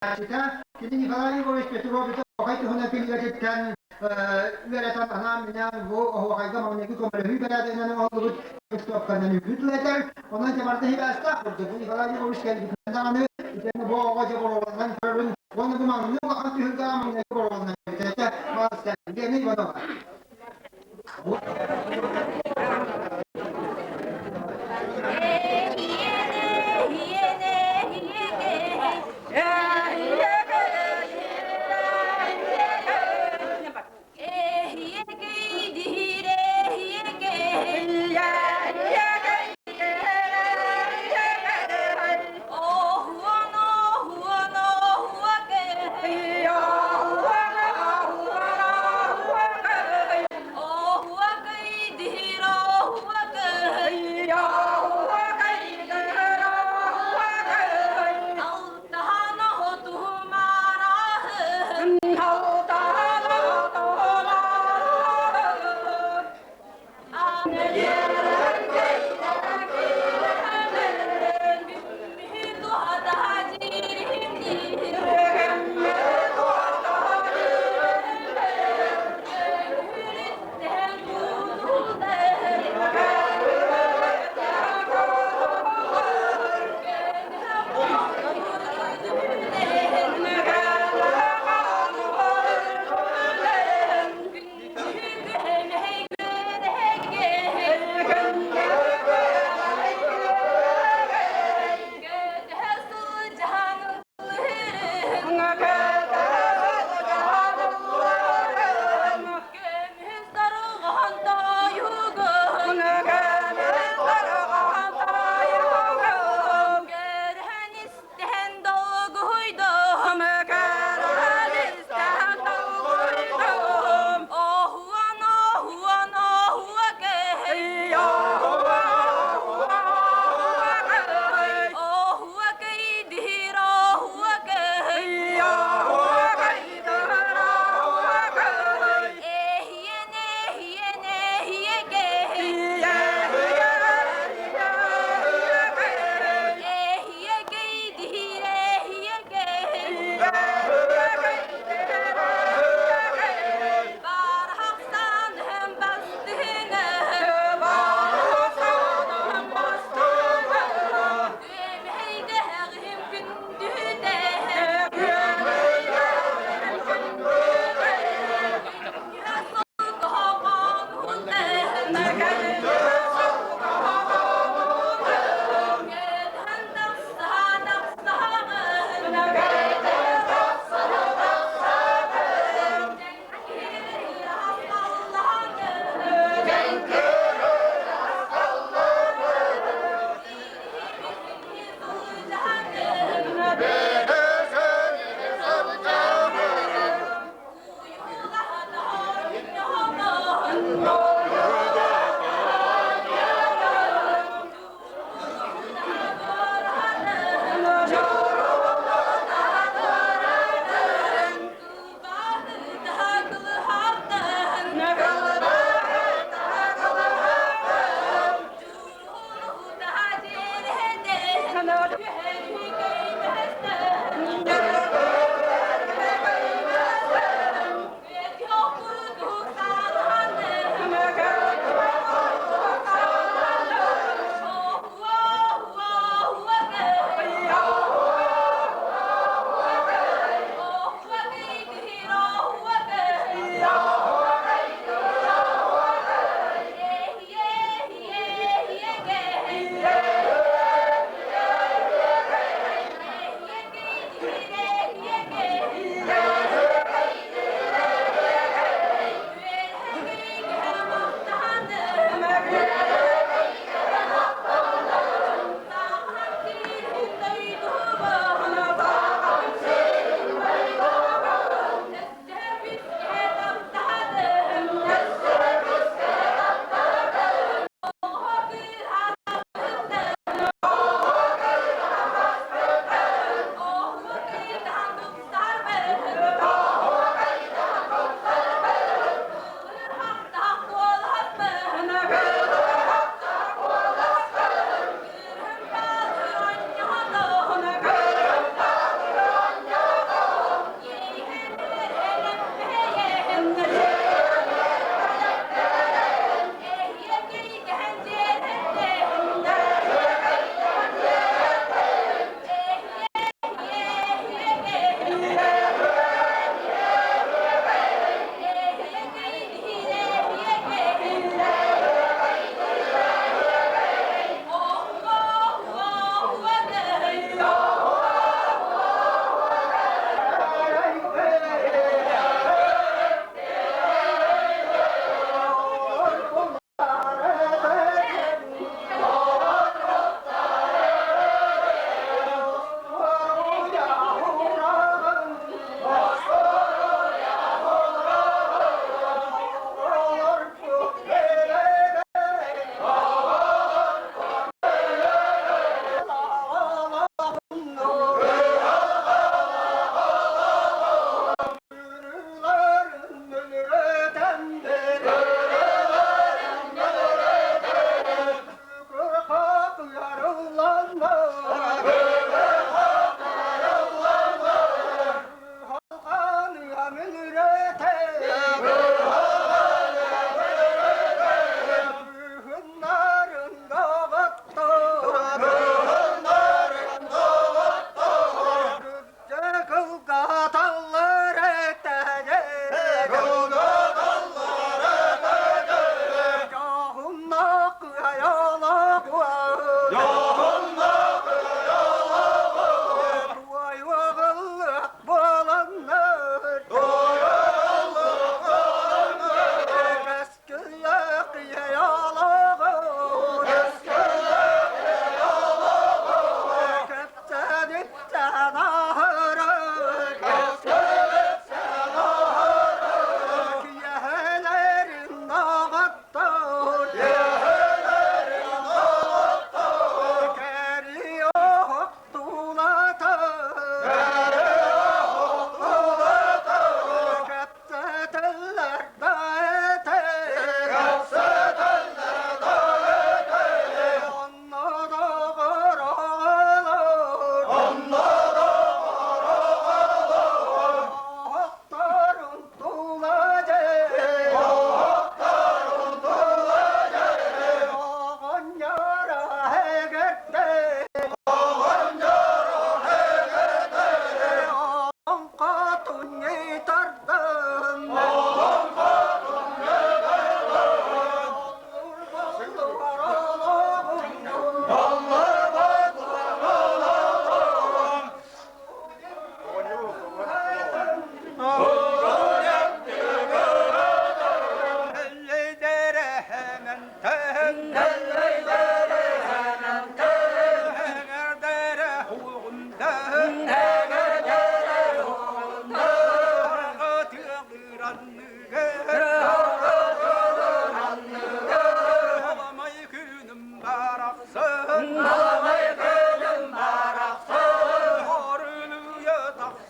Кини Николай Егорович Петров оһуохай туһунан кинигэтиттэн үөрэтэн анаан-минээн бу оһуохайга маҥнайгы көмөлөһүү бэрээдэгинэн оҥоһуллубут листовканан үҥкүү тыл этэр. Онон дьэ барыта сибээстээх курдук. Бу Николай Егорович кэлбитинэн даҕаны итиэннэ бу оҕо дьэ боруобаланан көрөрүн уонна бу маҥнай улахан түһүлгэҕэ маҥнайгы боруобаланан кэлбитэ. Маастар Елена Иванова.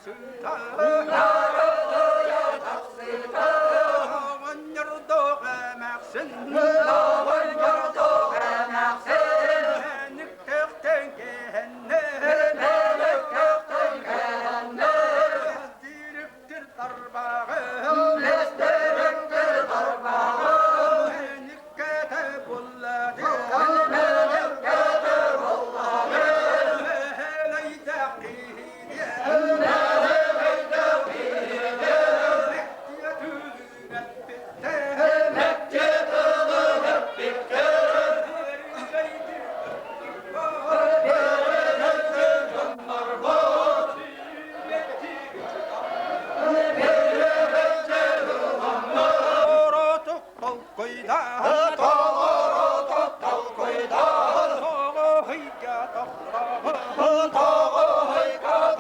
Тахсыта Оҕонньордоох эмээхсин Оҕонньордоох эмээхсин Мэниктэхтэн кэһэннэ Мэниктэхтэн кэһэннэ Лэстириптир тарбаҕы Лэстириптир тарбаҕы Мэниккэтэ буллады Мэниккэтэ буллады Мэһэлэйдэх киһиниэ Мэһэлэйдэх киһиниэ Мэктиэ тылын эппиттэр Мэктиэ тылын эппиттэр Бэрилэйдир Бэрилэйдир дьоннорбут Бириэбэччи ылламмыт Толоротук толкуйдаан Толоротук толкуйдаан Тоҕо тохтообот Тоҕо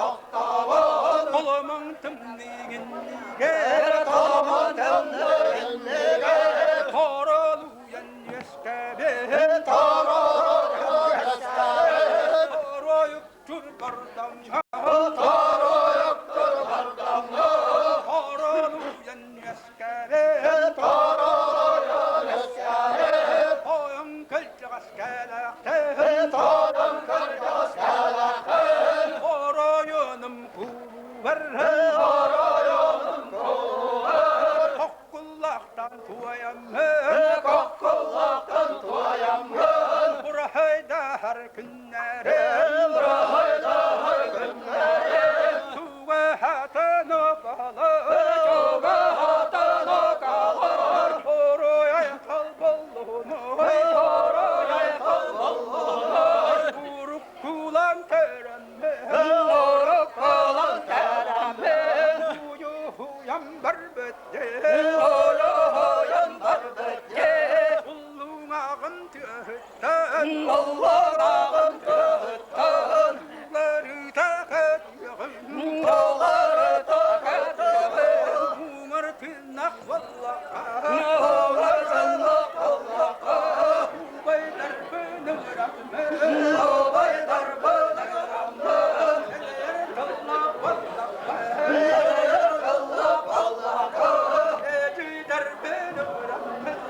тохтообот Толомоҥ тымныыгын Толомон тымныгынныгар Торолуйан үөскэбит Торору көстөрүт Тороюктур бардамҥа Тороюктур бардамҥа Торолуйан үөскэбит Торору көстөрүт Тойон көлдьөҕөс кэлэхтэн Торон кыргыз кэлэххин Оройунум кулубар Оройунум кулугар Токкуллахтан туойаммын Коккуллахтан туойаммын Бұрахайдахар күннәрем Бырахайдаһар күннэрим Туга хатаны қалар Чугаһатан окалар Орой айқал боллуной Орой боллунай Урук кулан төрөнмөн Уруккулан кэлэммин Уюхуям бар бөттен Уйуһуйан барбытте Уллуңағын төхіттен Уллураҕын тыһыттан Улары тақат Улары токатыбын Уңар тынақ валлақа Угарсынна коллака Убайлар бінің рахмет Убайдар быныраммын Тылла валлақа Кылла баллака Эжидер бінің рахмет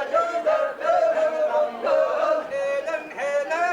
Эжидер быныраммын Хелен хелен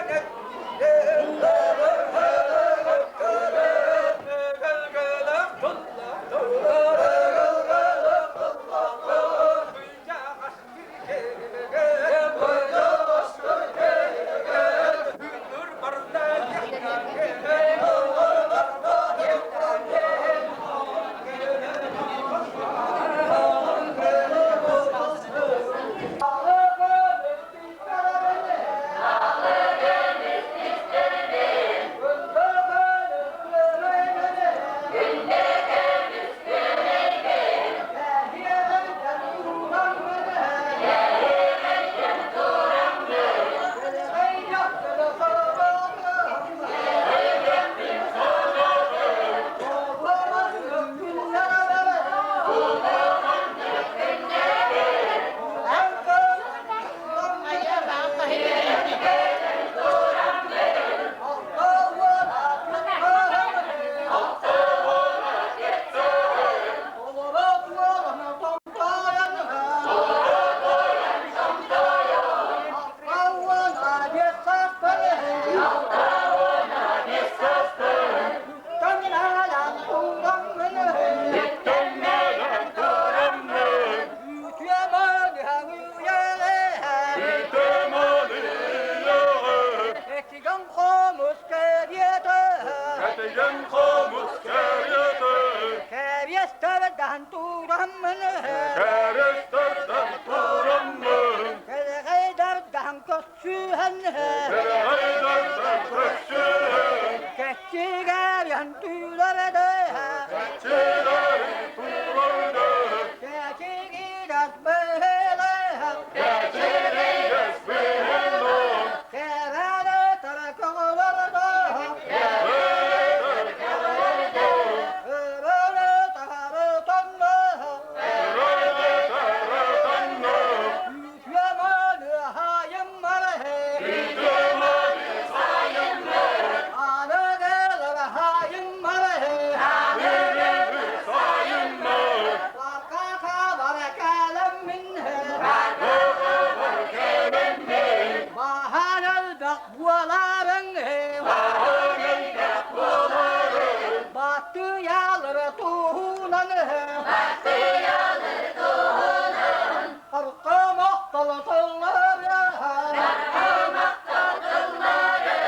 Бахтыйалары туһунан Бахтыйалары туһунан Арка махтал тыллары Арка махтал тыллары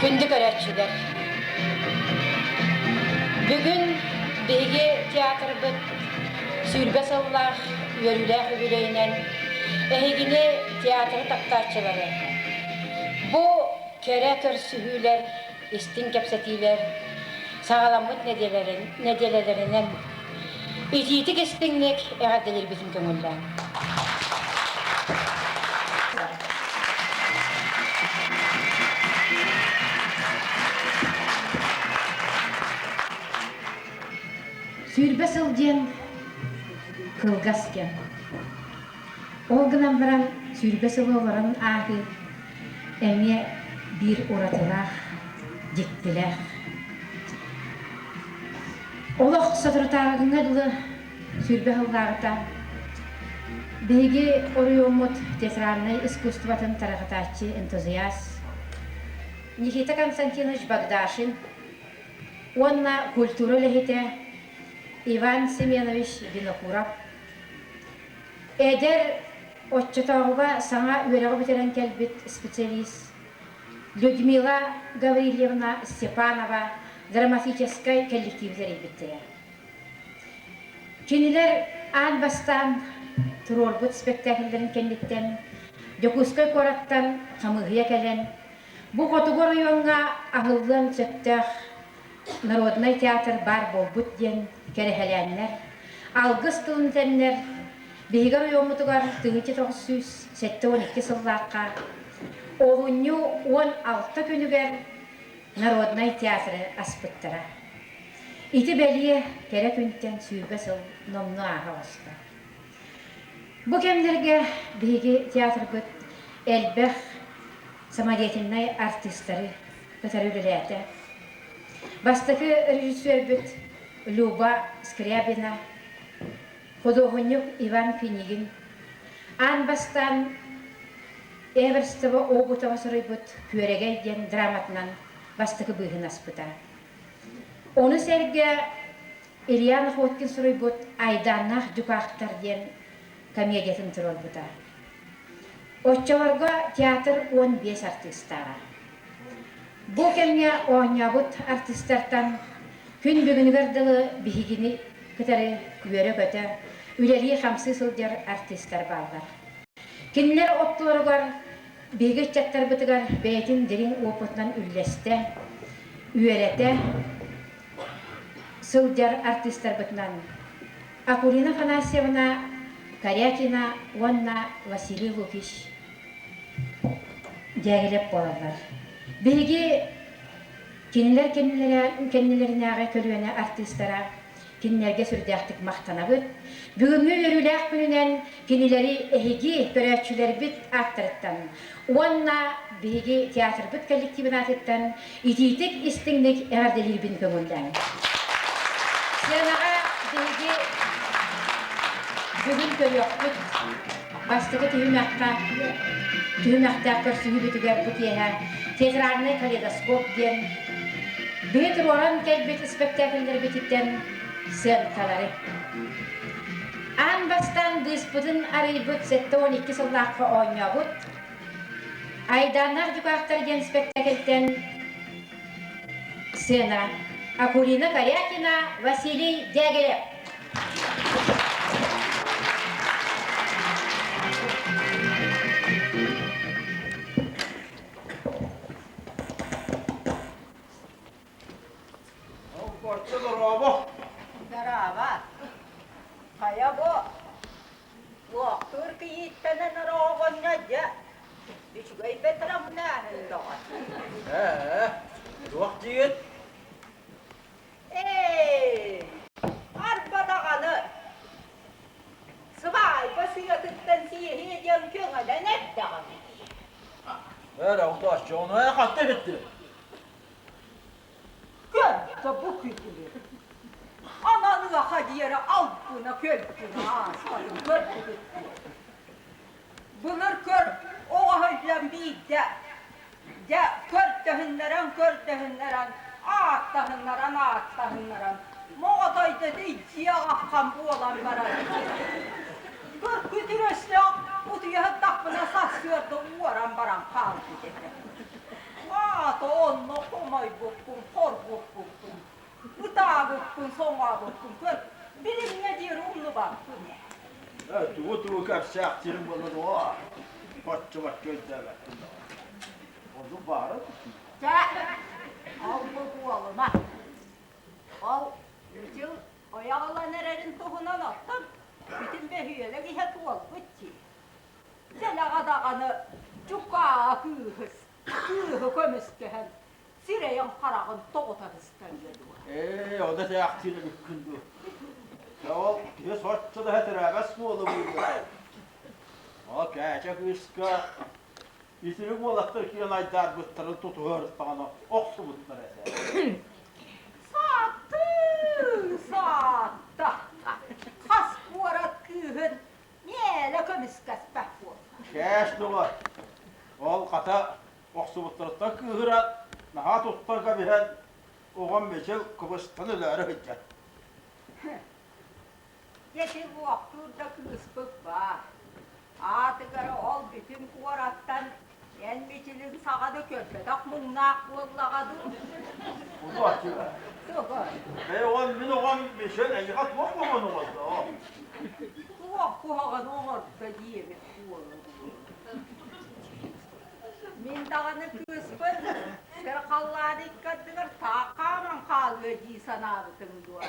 Күндү көрөөччүлэр! Бүгүн биһиги театрбыт 20 сыллаах үөрүүлээх үбүлүөйүнэн эһигини театры таптааччылары бу кэрэ көрсүһүүлэр, истиҥ кэпсэтиилэр саҕаламмыт нэдиэлэлэринэн. Итиитик истиҥник эҕэрдэлиирбитин көҥүллээҥ. 20 сыл диэн кылгас кэм. Ол гынан баран 20 сылы олорон ааһыы эмиэ биир уратылаах, дьиктилээх. Олох соторутааҕыҥҥа дылы 20 сыллааҕыта биһиги оройуоммут театральнай искусствотын тарҕатааччы энтузиаст Никита Константинович Богдашин уонна культура үлэһитэ Иван Семенович Винокуров эдэр оччотооҕуга саҥа үөрэҕи бүтэрэн кэлбит специалист Людмила Гаврильевна Степанова драматическай коллектив тэрийбиттэрэ. Кинилэр аан бастаан туруорбут спектакльдарын кэнниттэн Дьокуускай куораттан хамыыһыйа кэлэн, бу хотугу оройуоҥҥа аһыллыан сөптөөх народнай театр баар буолбут диэн кэрэһэлээннэр, алгыс тылын этэннэр, биһиги оройуоммутугар 1972 сыллаахха олунньу 16 күнүгэр народнай театры аспыттара. Ити бэлиэ кэрэ күнтэн 20 сыл номнуо ааһа оҕуста. Бу кэмнэргэ биһиги театрбыт элбэх самодеятельнай артыыстары кытары үлэлээтэ. Бастакы режиссербүт Люба Скрябина, худуоһунньук Иван Пинигин аан бастаан Эверстова Обутова суруйбут «Күөрэгэй» диэн драматынан бастакы быыһын аспыта. Ону сэргэ Илья Находкин суруйбут «Айдааннаах дьукаахтар» диэн комедиятын туруорбута. Оччолорго театр 15 артыыстааҕа. Бу кэмҥэ оонньообут артыыстартан күн бүгүнүгэр дылы биһигини кытары үөрэ-көтө, үлэлии-хамсыы сылдьар артыыстар бааллар. Кинилэр оттолоругар биһиги ыччаттарбытыгар бэйэтин дириҥ уопутунан үллэстэ, үөрэтэ сылдьар артыыстарбытынан Акулина Афанасьевна Корякина уонна Василий Лукич Дягилев буолаллар. Биһиги кинилэр кэннилэринээҕи көлүөнэ артыыстара кинилэргэ сүрдээхтик махтанабыт. Бүгүҥҥү үөрүүлээх күнүнэн кинилэри эһиги көрөөччүлэрбит ааттарыттан уонна биһиги театрбыт коллективын аатыттан итиитик истиҥник эҕэрдэлиирбин көҥүллээҥ. Сыанаҕа биһиги бүгүн көрүөхпүт бастакы түһүмэххэ түһүмэхтээх көрсүһүүбүтүгэр бу киэһэ театральный калейдоскоп диэн биһи туруоран кэлбит испэктээкиллэрбититтэн сыанкалары. Аан бастаан быыспытын арыйбыт 72 сыллаахха оонньообут Айдааннаах дьукаахтар диэн спектакльтэн сцена Акулина Корякина, Василий Дягилев. Оччо дорообо. Дорообо. Хайа бу луохтуур кийииттэнэн ороҕоҥҥо дьэ үчүгэй бэтрамнааһын доҕор. Ээ, туох диигин? Ээ, арба даҕаны сыбаайба сыатыттан сиэһиэ диэн көҥөнөн эрдэҕим. Ээ, ону хатта иһиттим. Көрдө бу күтүрү. Ананыаха диэри албына көлбүнэ ааспатын көрдүгүт дуо? Былыр көр оҕоһуйан биирдэ дьэ көрдөһүннэрэн көрдөһүннэрэн ааттаһыннаран ааттаһыннаран моҕотойдо дьиэ аххан буолан баран көр күтүрөслөөх утуйа сыттахпына сарсыарда уоран баран хаалбыт этэ. Аата онно хомойбуппун, хоргуппуппун, ытаабыппын, соҥообуппун көр, билимҥэ диэри умнубаппын ээ. Ээ, тугу-тугу кэпсээхтиирим буолла дуо? Бачча-бачча өйдөөбөппүн даҕаны. Оннук баара дуу? Чэ, ол бу буолума. Ол Мичил Ойох ылан эрэрин туһунан оттон бүтүн бөһүөлэк иһэ туолбут дии. Дэлэҕэ даҕаны дьукаа кыыһыс, кыыһы көмүскэһэн сирэйин-хараҕын тоҕута быстарыа дуо? Ээ, ону этээхтиир эбиккин дуу. Дьэ ол киһи соччо да хэтирээбэт суола буолуо. Ол кээчэ кыыска итирик уолаттар киирэн айдаарбыттарын тутуһарыттаҕына охсубуттар этэ. Сааттыы, саатта! Хас куорат кыыһын миэлэ көмүскэспэт буолла. Кээс дуо? Ол хата охсубуттарыттан кыыһыран, наһаа туттан кэбиһэн, оҕом Мичил кыбыстан өлөөрү сылдьар. Дьэ ити луохтуур да кыыспыт баар. Аатыгар ол бүтүн куораттан эн Мичилин саҕа да көрбөтөх муҥнаах буоллаҕа дуу? Удаччыга. Тугу? Бэйэ оҕом, мин оҕом Мичил эйиэхэ туох куһаҕаны оҥордо? Туох куһаҕаны оҥордо диэбит буолуо. Мин даҕаны кыыспын сир халлаан икки ардыгар таах хааман хаалыа дии санаабытыҥ дуо?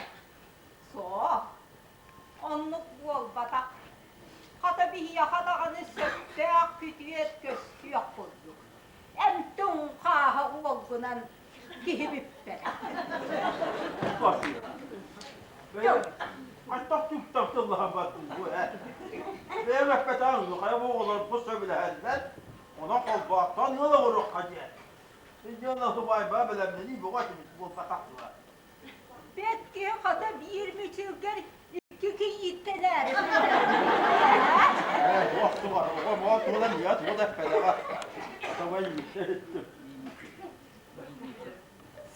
Суох, оннук буолбатах. Хата биһиэхэ даҕаны сөптөөх күтүөт көстүөх курдук. Эн түҥ хааһа уолгунан киһи бүппэт. Хайдах түптэх тыллаһан бардым бу ээ. Бэйэм эппэтэҕим хайа бу оҕолорбут сөбүлэһэллэр, онон холбооттоон ыал оҥоруохха диэн. Инньэ субайба бэлэмнэнии бөҕө этибит буолбатах дуо? Бэт киһи хата биир мичилгэр икки кийииттэнээри. Ээ, туох тугар, оҕо моҕо тугунан ийэ тугу да эппэтэҕэ. Атабай ииттэ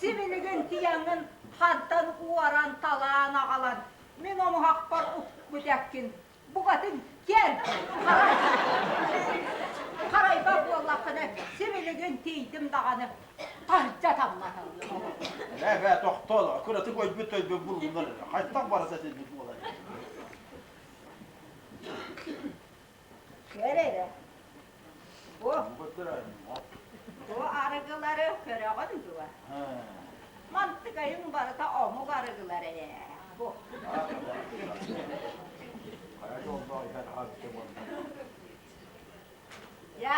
Сибилигин тиийэҥҥин хантан уоран талаан аҕалан мин омуһахпар укпут эккин букатын кэр харай харайба буоллаххына сибилигин тиийдим даҕаны таһырдьа тамматаллым. Ээ, бээ, тохтоо, кыратык ойбут өйбүт буллунар эрэ. Хайдах барыта силбит буолар. Көр эрэ. Бу Бу арыгылары көрөҕүн дуо? Мантыкайыҥ барыта омук арыгылара ээ. Бу. Дьэ,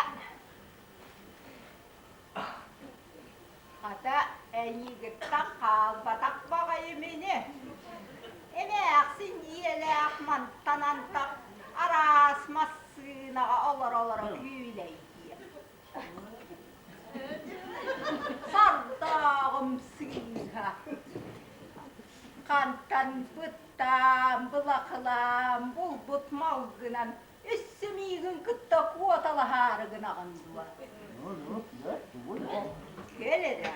хата эйигиттэн хаалбатах баҕайы мини. Эмээхсин ийэлээх мантан антах араас массыынаҕа олоро-олоро күүлэйдиэ. Сардааҕым сыыһа. Хантан быттаан, былахылаан, булбут малгынан өссө миигин кытта куоталаһаары гынаҕын дуо? Кэл эрэ,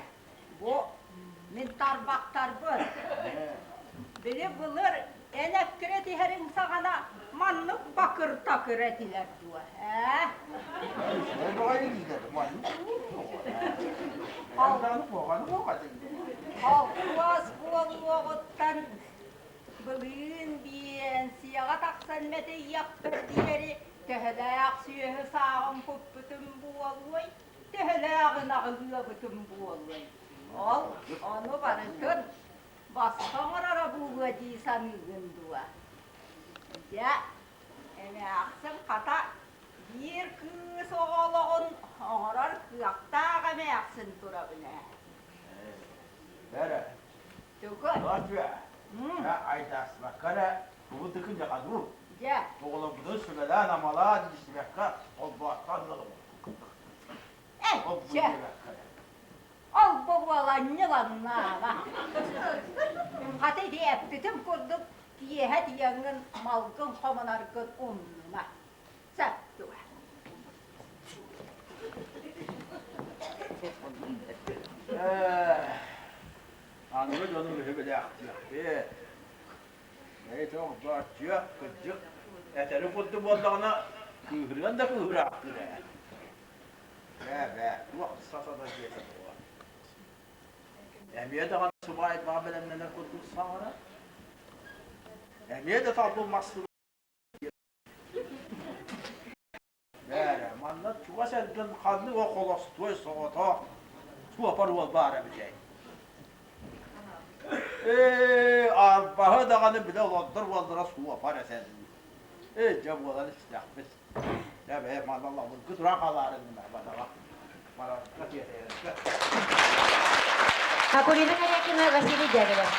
бу мин тарбахтарбын. Били былыр эн эккирэ түһэриҥ саҕана маннык бакыр-такыр этилэр дуо, ээ? Холкуос буолуоҕуттан былыын биэнсийэҕэ тахсан мэтийиэхпэр диэри төһөлөөх сүөһү сааҕын куппутум буолуой, төһөлөөх ынаҕы ыабытым буолуой? Ол ону барытын босхо оҥороро буолуо дии саныыгын дуо? Дьэ, эмээхсин хата биир кыыс оҕолоҕун оҥорор кыахтаах эмээхсин турабын ээ. Бэрэ. Тугу? Латвия. Айдааспакка эрэ тугу тыкынньахануу. Дьэ. Оҕолорбутун сүбэлээн-амалаан истибэккэ холбооттоон ыалым. Ээ, чэ. Ол-бу буолан ньылаҥнаама. Хата ити эппитим курдук киэһэ тиийэҥҥин малгын хомунаргын умнума. Сөп дуо? Аныгы дьону үһү билээхтиэхпит. Бэйэтэ огдооччуйа, кырдьык, этэри курдук буоллаҕына, кыыһырыан да кыыһыраахтыыр ээ. Бээ-бээ, туох сатана диэтэ буолуо. Эмиэ даҕаны сыбаайбаҕа бэлэмнэнэр курдук саҥарар. Эмиэ да талбын массыына Бээрэ, манна чугас эргин ханнык холостуой соҕотох суопар уол баара эбитэй? Ээ, арбаһы даҕаны билэ олордор буоллара суопар этэн. Ээ, дьэ буолан истэхпит. Дьэ бэйэ манна лабыргы туран халаарын бадаҕа. Барарга тиэтэйэргэ. Акулина Корякина, Василий Дягилев.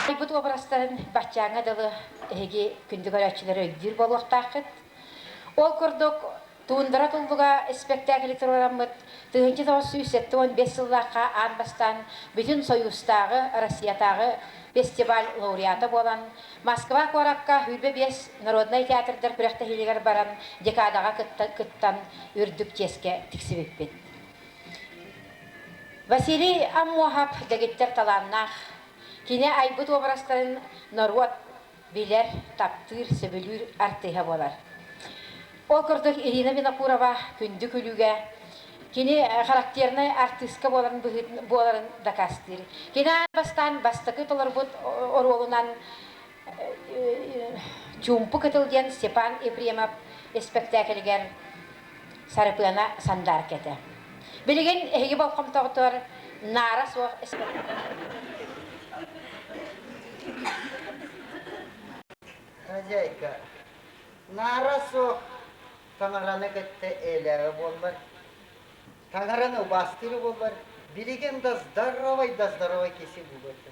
Айбыт образтарын баччааҥҥа дылы эһиги күндү көрөөччүлэр өйдүүр буолуохтааххыт. Ол курдук Туундара туллуга испэктээкили туруораммыт 1975 сыллаахха аан бастаан Бүтүн Сойуустааҕы, Россиятааҕы фестиваль лауреата буолан, Москва куоракка 25 народнай театрдар күрэхтэһиилэригэр баран декадаҕа кыттан үрдүк чиэскэ тиксибиппит. Василий Аммуоһап дэгиттэр талааннаах, кини айбыт уобарастарын норуот билэр, таптыыр, сөбүлүүр артыыһа буолар. Ол курдук Ирина Винокурова күндү күлүүгэ кини характернай артыыска буоларын буоларын дакаастыыр. Кини аан бастаан бастакы толорбут оруолунан Чуумпу кытыл диэн Степан Ефремов испэктээкилигэр Сарыпыана Сандаарка этэ. Билигин эһиги болҕомтоҕутугар наара суох Хозяйка, наара суох таҥараны кытта элээҕэ буоллар, таҥараны убаастыыр буоллар, билигин да здоровай да здоровай киси буолуо этэ.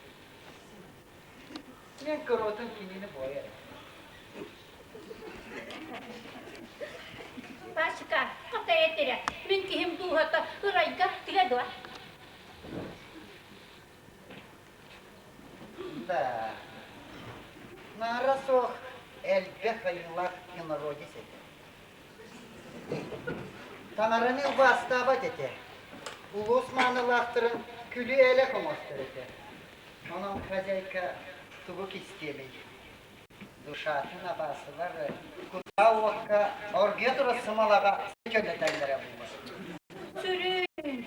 Мен куруутун кинини буойар. Пашка, хата этэрэ, мин киһим дууһата ырайга тыга дуо? Да, наара суох элбэх айыылаах инородец этэ. Таҥараны убаастаабат этэ. Улуус маанылаахтарын күлүү-элэк оҥостор этэ. Онон хозяйка тугу кистиэмий? Душатын абаасылар кутаа уокка оргуйа турар сымалаҕа көнөтөллөрө буолуо. Сүрүн!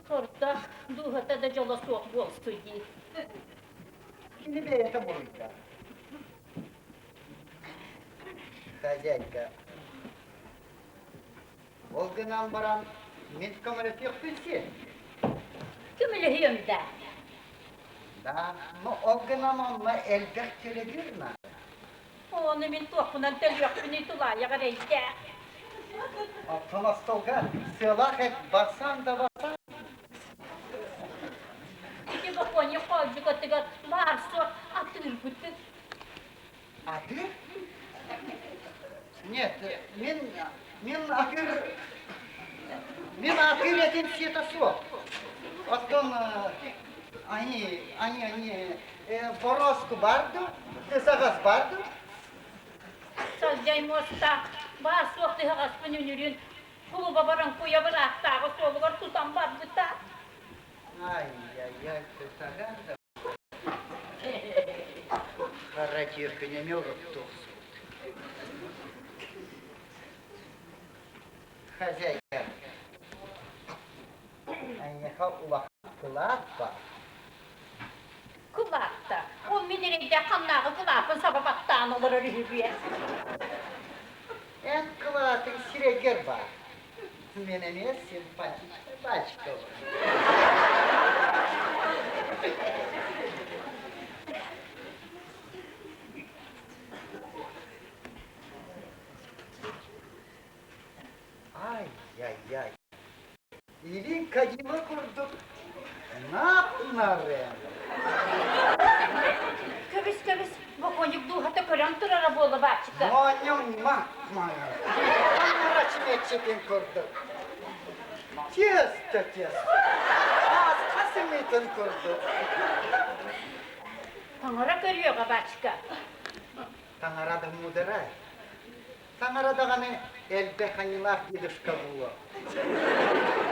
Сордоох дууһата да дьоло суох буолсу дии. Кини бэйэтэ буруйдаах. Хозяйка. Ол гынан баран мин көмөлөтүөхпүн син. Көмөлөһүөм да. Да, но ол гынан онно элбэх төлөбүр наада. Ону мин туохпунан төлүөхпүнүй тулаайах эрэйдээх. Оттон остуолга сыалаах эт басан да басан. Ити бокуонньук хоолдьукатыгар баар суох атыырбытын. Атыыр? Нет, мин, мин атыыр, мин атыыр этим сиэтэ суох. Оттон они, они, они бороску барды, тысаҕас барды. Сылдьай муостаах, баар суох тыһаҕаспын үнүрүүн кулуба баран куйа быраахтааҕы суолугар тутан барбыта. Ай-яй-яй, тысаҕас да Хара түөкүнэни олуттуохсут. Хозяйка, эйиэхэ улахан кылаат баар. Кылаатта. Ол мин эрэйдээх ханнааҕы кылааппын саба баттаан олорор үһүбүө. Эн кылаатыҥ сирэйгэр баар. Мин эмиэ симпатичный пачкабын. Ай-яй-яй. Илин кадила курдук нап-нарын. Көбүс-көбүс, бокуонньук дууһата көрөн турара буола баачыка. Моонньуҥ мах-маҥан. Таҥара чүмэччитин курдук. Тесто тесто. Ааска сымыытын курдук. Таҥара көрүөҕэ баачыка. Таҥара да муударай. Таҥара даҕаны элбэх айыылаах дедушка буолуо.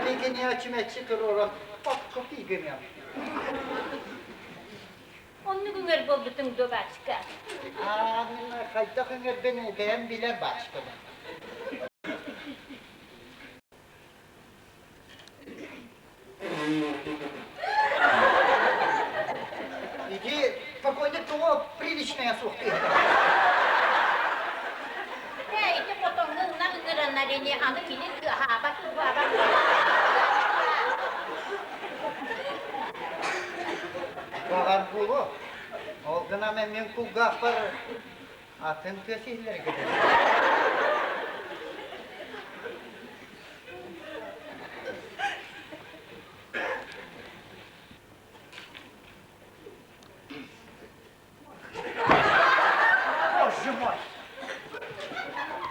Мигини чүмэччи туруоран окко тиийгэмиэм. Оннук үҥэр буолбутуҥ дуо, баачыка? Аа, мин хайдах үҥэрбин бэйэм билэр баачыкабын. Иди, покойник тоҕо приличная суох Ээ, ити хотоҥҥо ынах ыҥыранар ини, аны кини кыаһаабат убаабат. мин кулгаахпар атын тыас иһиллэр кэтэр. Боже мой!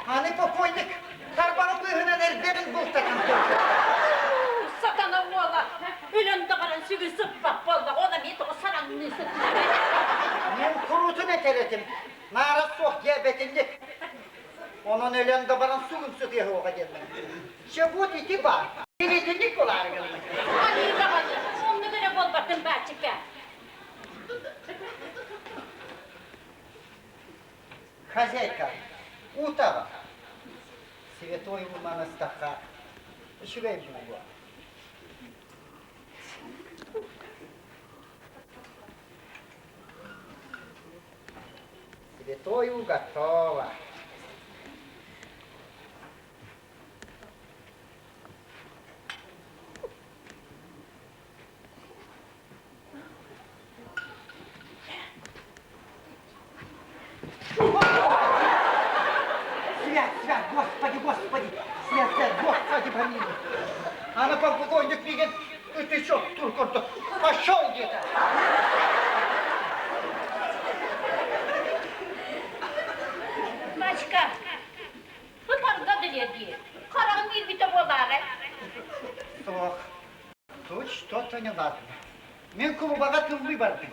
Аны покойник тарбаҕын быыһынан эрдэбин бултатан турда. Сатана уола өлөн да баран сүгүн сыппат буолла, ол эмиэ тоҕо сараҥныы сытта. Мен куруутун этэр этим, наара суох диэбэтинник. Онон өлөн да баран сугун сытыаһыаҕа диэннэр. Чэ вот ити баар. Итинник буолаары гынна. Аныы даҕаны, оннук эрэ буолбатын баачыка. Хозяйка, утаҕа. Святой манастахха үчүгэй буолуо. Святой готово. Свят, свят, Господи, Господи, свят, свят, Господи, помилуй. Ана покойник мигин, ты что, туркордо, пошел где-то. Мачка, ытарга дии. Хараҕын киирбитэ буолаарай? Суох, тут что-то неладно. Мин кулубаҕа тыллыы бардым.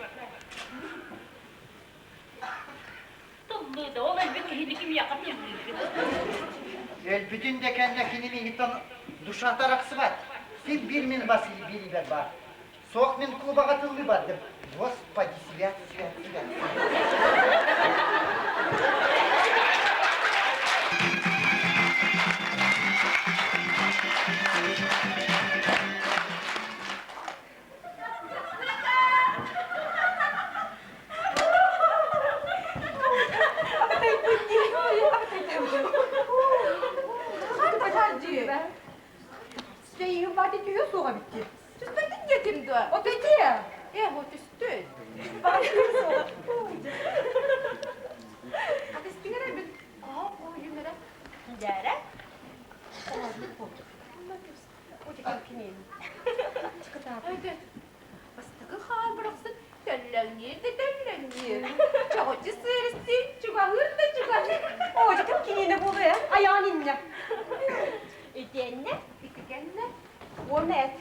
Тыллыы да, ол өлбүт киһини кимиэхэ тыллыыгын? Өлбүтүн да кэннэ кини миигиттэн душата арахсыбат. Син биир мин бас бириибэр баар. Суох мин кулубаҕа тыллыы бардым. Господи, свят, свят, свят. Түспэтин диэтим дуо? Отойдиэ. Э, вот түстүн. Атыстыгара бит. Аа, ойумера. Дээрэ? Бастакы хаал бырахсын төллөҥнүүр да төллөҥнүүр. Чоҕоччу сыырысты, чугаһыыр да чугаһыыр. Оожутум киниэнэ буолуо айаан иннэ. Итиэннэ? Итигэннэ уонна эт.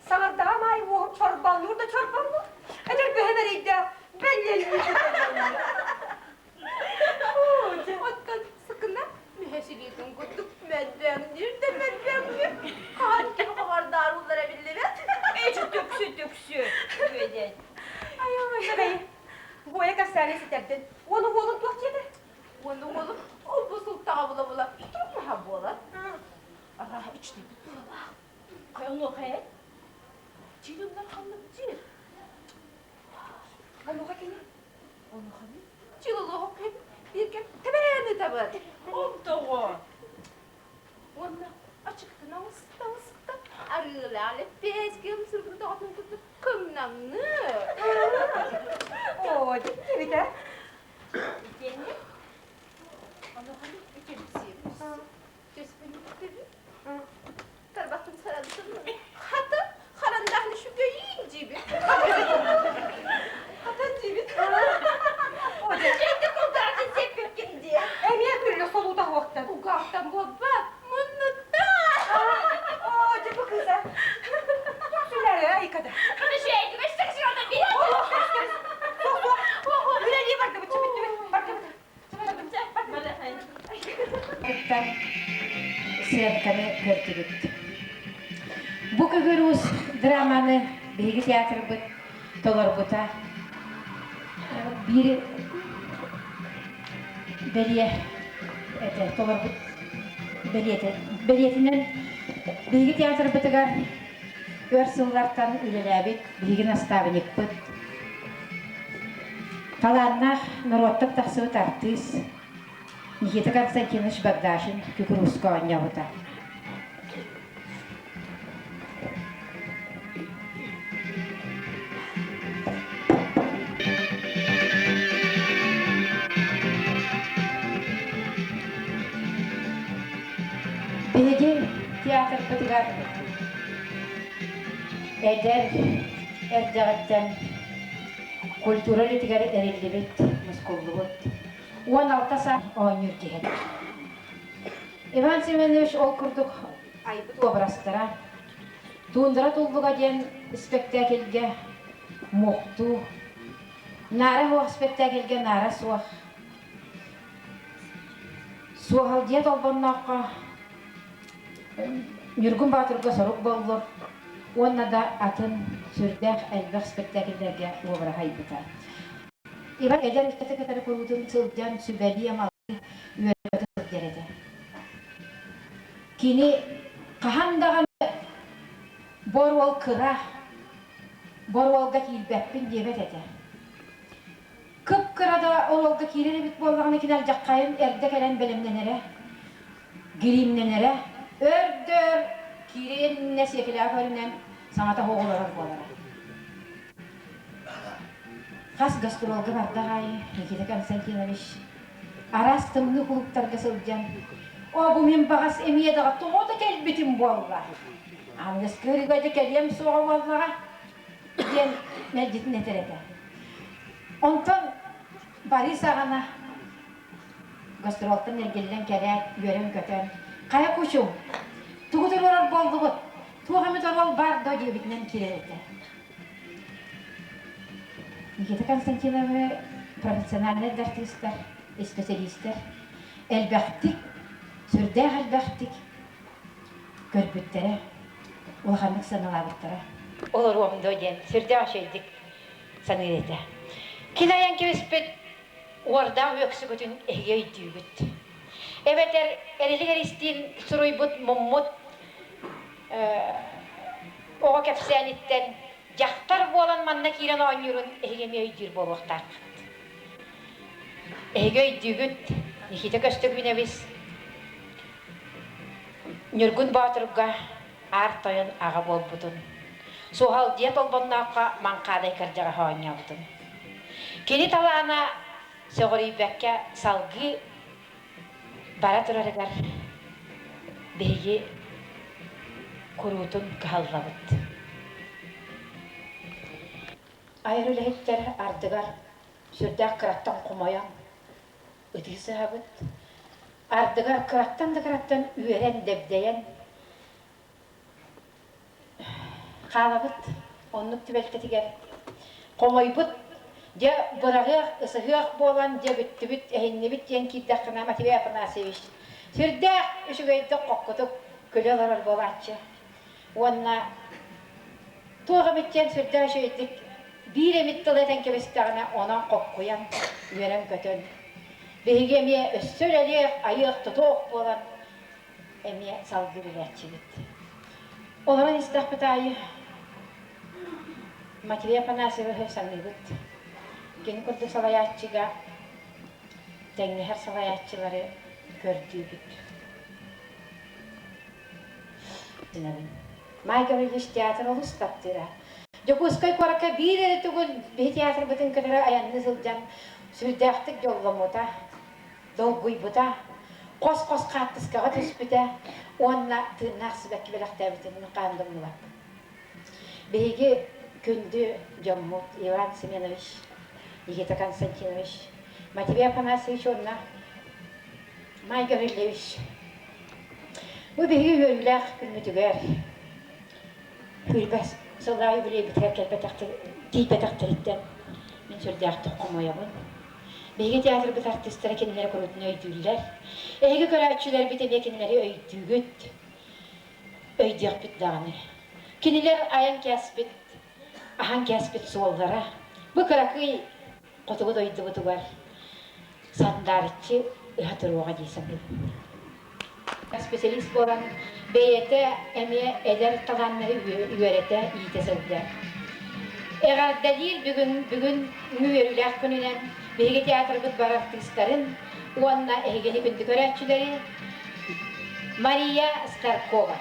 Саҥардаҕым аайы уоһум чорбоҥнуур да чорбоҥнуур. Эдэр бөһөм эрэйдээх бэллэллии Оттон сыкына мүһэсилиитин курдук мөлбөҥнүүр да мөлбөҥнүүр. Хаһан ким хабардаар уллара биллибэт. Эчи түксү түксү үөдэн. Ай, буойа кэпсээни ситэрдин. Уону уолун туох диэтэ? Уону уолум ол бу сылтаҕа була-була турук буолар. Арааһа үчтэбит буолалаах. Хайа хайа? Чилымнар ханнык диир? Онуха кини? Онуха ми? Чилылоох кэм биир кэм тэбээн ытабыт. Онтоҕо. Уонна ачыктан оҥоста оҥоста арыылаах лэппиэским сыргын тоҕотун курдук кымнаҥныы. Оо, дьиктибит ээ. Итиэннэ онуха ми үчүгсиэбис. Түспүнүктүбүт. Тарбахтын сарантын хата харандаахны шүгэйин диибит. Хата диибит. Дьэйди кулгаатын сеппиккин диэ. Эмиэ күллэ солуута хуохтан. Угаахтан буолбат, муннуттан. Оо, дьэ бу кыыса. Сүлэрэ айкада. Хата шейди бэстек сирота бир. Үлэлии бардыбыт, чүбүттүбүт, бардыбыт. Ыттан сыанканы көрдүбүт. Бу Көгөрүүс драманы биһиги театрбыт толорбута биир бэлиэ этэ толорбут бэлиэтэ бэлиэтинэн биһиги театрбытыгар өр сыллартан үлэлээбит биһиги наставникпыт талааннаах норуоттан тахсыбыт артыыс Никита Константинович Богдашин кукурузка оонньообута. Биһиги театрбытыгар эдэр эрдэҕиттэн культура үлэтигэр эриллибит, мускуллубут 16 саас оонньуур киһи. Иван Семенович ол курдук айбыт уобарастара Туундара туллуга диэн испэктээкилгэ муохтуу, Наара суох испэктээкилгэ наара суох Суоһалдьыйа Толбоннооххо Ньургун Боотурга сорук боллур уонна да атын сүрдээх элбэх спектакльлэргэ уобараһа айбыта. Иван эдэр ыччаты кытары куруутун сылдьан сүбэлии-амалыы үөрэтэ сылдьар этэ. Кини хаһан даҕаны боруол кыра, боруолга киирбэппин диэбэт этэ. Кып-кыра да оруолга киирэр эбит буоллаҕына кини алдьаххайын эрдэ кэлэн бэлэмнэнэрэ, гириимнэнэрэ, өр-дөр киириэннэ сиэкилээх өрүнэн саҥата суох олорор буолара. Хас гастролга бардах аайы Никита Константинович араас тымныы кулууптарга сылдьан «Оо, бу мин баҕас эмиэ даҕа тоҕо да кэлбитим буолла? Аныгыскы ырыга да кэлиэм суоҕа буоллаҕа» диэн мэлдьитин этэр этэ. Онтон Борис аҕана гастролтан эргиллэн кэлээт, үөрэн-көтөн, «Хайа кучум, тугу туруорар буоллубут? Туох эмит оруол баар дуо?» диэбитинэн киирэр этэ. Никита Константиновы профессиональнай да артыыстар, исписэлиистэр элбэхтик, сүрдээх элбэхтик көрбүттэрэ, улаханнык сыаналаабыттара. Олоруом дуо диэн сүрдээх үчүгэйдик саныыр этэ. Кини айан кэбиспит уордаах үөксүгүтүн эһиги өйдүүгүт. Эбэтэр Эрилик Эристиин суруйбут муммут оҕо кэпсээниттэн дьахтар буолан манна киирэн оонньуурун эһиги эмиэ өйдүүр буолуохтааххыт. Эһиги өйдүүгүт, Никита Көстөкүүнэбис Ньургун Боотурга аар тойон аҕа буолбутун, Суһалдьыйа Толбоннооххо Маҥхаадай кырдьаҕаһы оонньообутун. Кини талаана сөҕүрүйбэккэ салгыы бара турарыгар биһиги куруутун кыһаллабыт. Айар үлэһиттэр ардыгар сүрдээх кыраттан хомойон ытыы сыһабыт. Ардыгар кыраттан да кыраттан үөрэн дэбдэйэн хаалабыт. Оннук түбэлтэтигэр хомойбут, дьэ быраҕыах, ысыһыах буолан дьэ бүттүбүт, эһиннибит диэн киирдэххинэ Матвей Афанасьевич сүрдээх үчүгэйдик хоккутук күлэ олорор буолааччы. Уонна туох эмит диэн сүрдээх үчүгэйдик биир эмит тыл этэн кэбистэҕинэ онон хоккуйан, үөрэн-көтөн биһиги эмиэ өссө үлэлиэх, айыах-тутуох буолан эмиэ салгыы билээччибит. Олорон истэхпит аайы Матвей Афанасьевиһы саныыбыт. Кини курдук салайааччыга тэҥнэһэр салайааччылары көрдүүбүт. Май Гаврильевич театр олус таптыыра. Дьокуускай куоракка биир эрэ тугун биһи театрбытын кытары айанныы сылдьан сүрдээхтик дьолломмута, долгуйбута, хос-хос хаартыскаҕа түспүтэ уонна тыыннаах сибэкки бэлэхтээбитин хаһан да умнубаппын. Биһиги күндү дьоммут Иван Семенович, Никита Константинович, Матвей Афанасьевич уонна Май Гаврильевич. Бу биһиги үөрүүлээх күммүтүгэр Күлбэс сыл аайы үлэлиирбитигэр тиийбэтэхтэриттэн мин сүрдээхтик хомойобун. Биһиги театрбыт артыыстара кинилэри куруутун өйдүүллэр. Эһиги көрөөччүлэрбит эмиэ кинилэри өйдүүгүт, өйдүөхпүт даҕаны. Кинилэр айан кээспит, аһан кээспит суоллара бу кыракый хотугу дойдубутугар сандаарыччы ыһа туруоҕа дии саныыбын. Специалист буолан бэйэтэ эмиэ эдэр талааннары үөрэтэ, иитэ сылдьар. Эҕэрдэлиир бүгүн бүгүн үөрүүлээх күнүнэн биһиги театрбыт бар артыыстарын уонна эһигини күндү көрөөччүлэри Мария Старкова.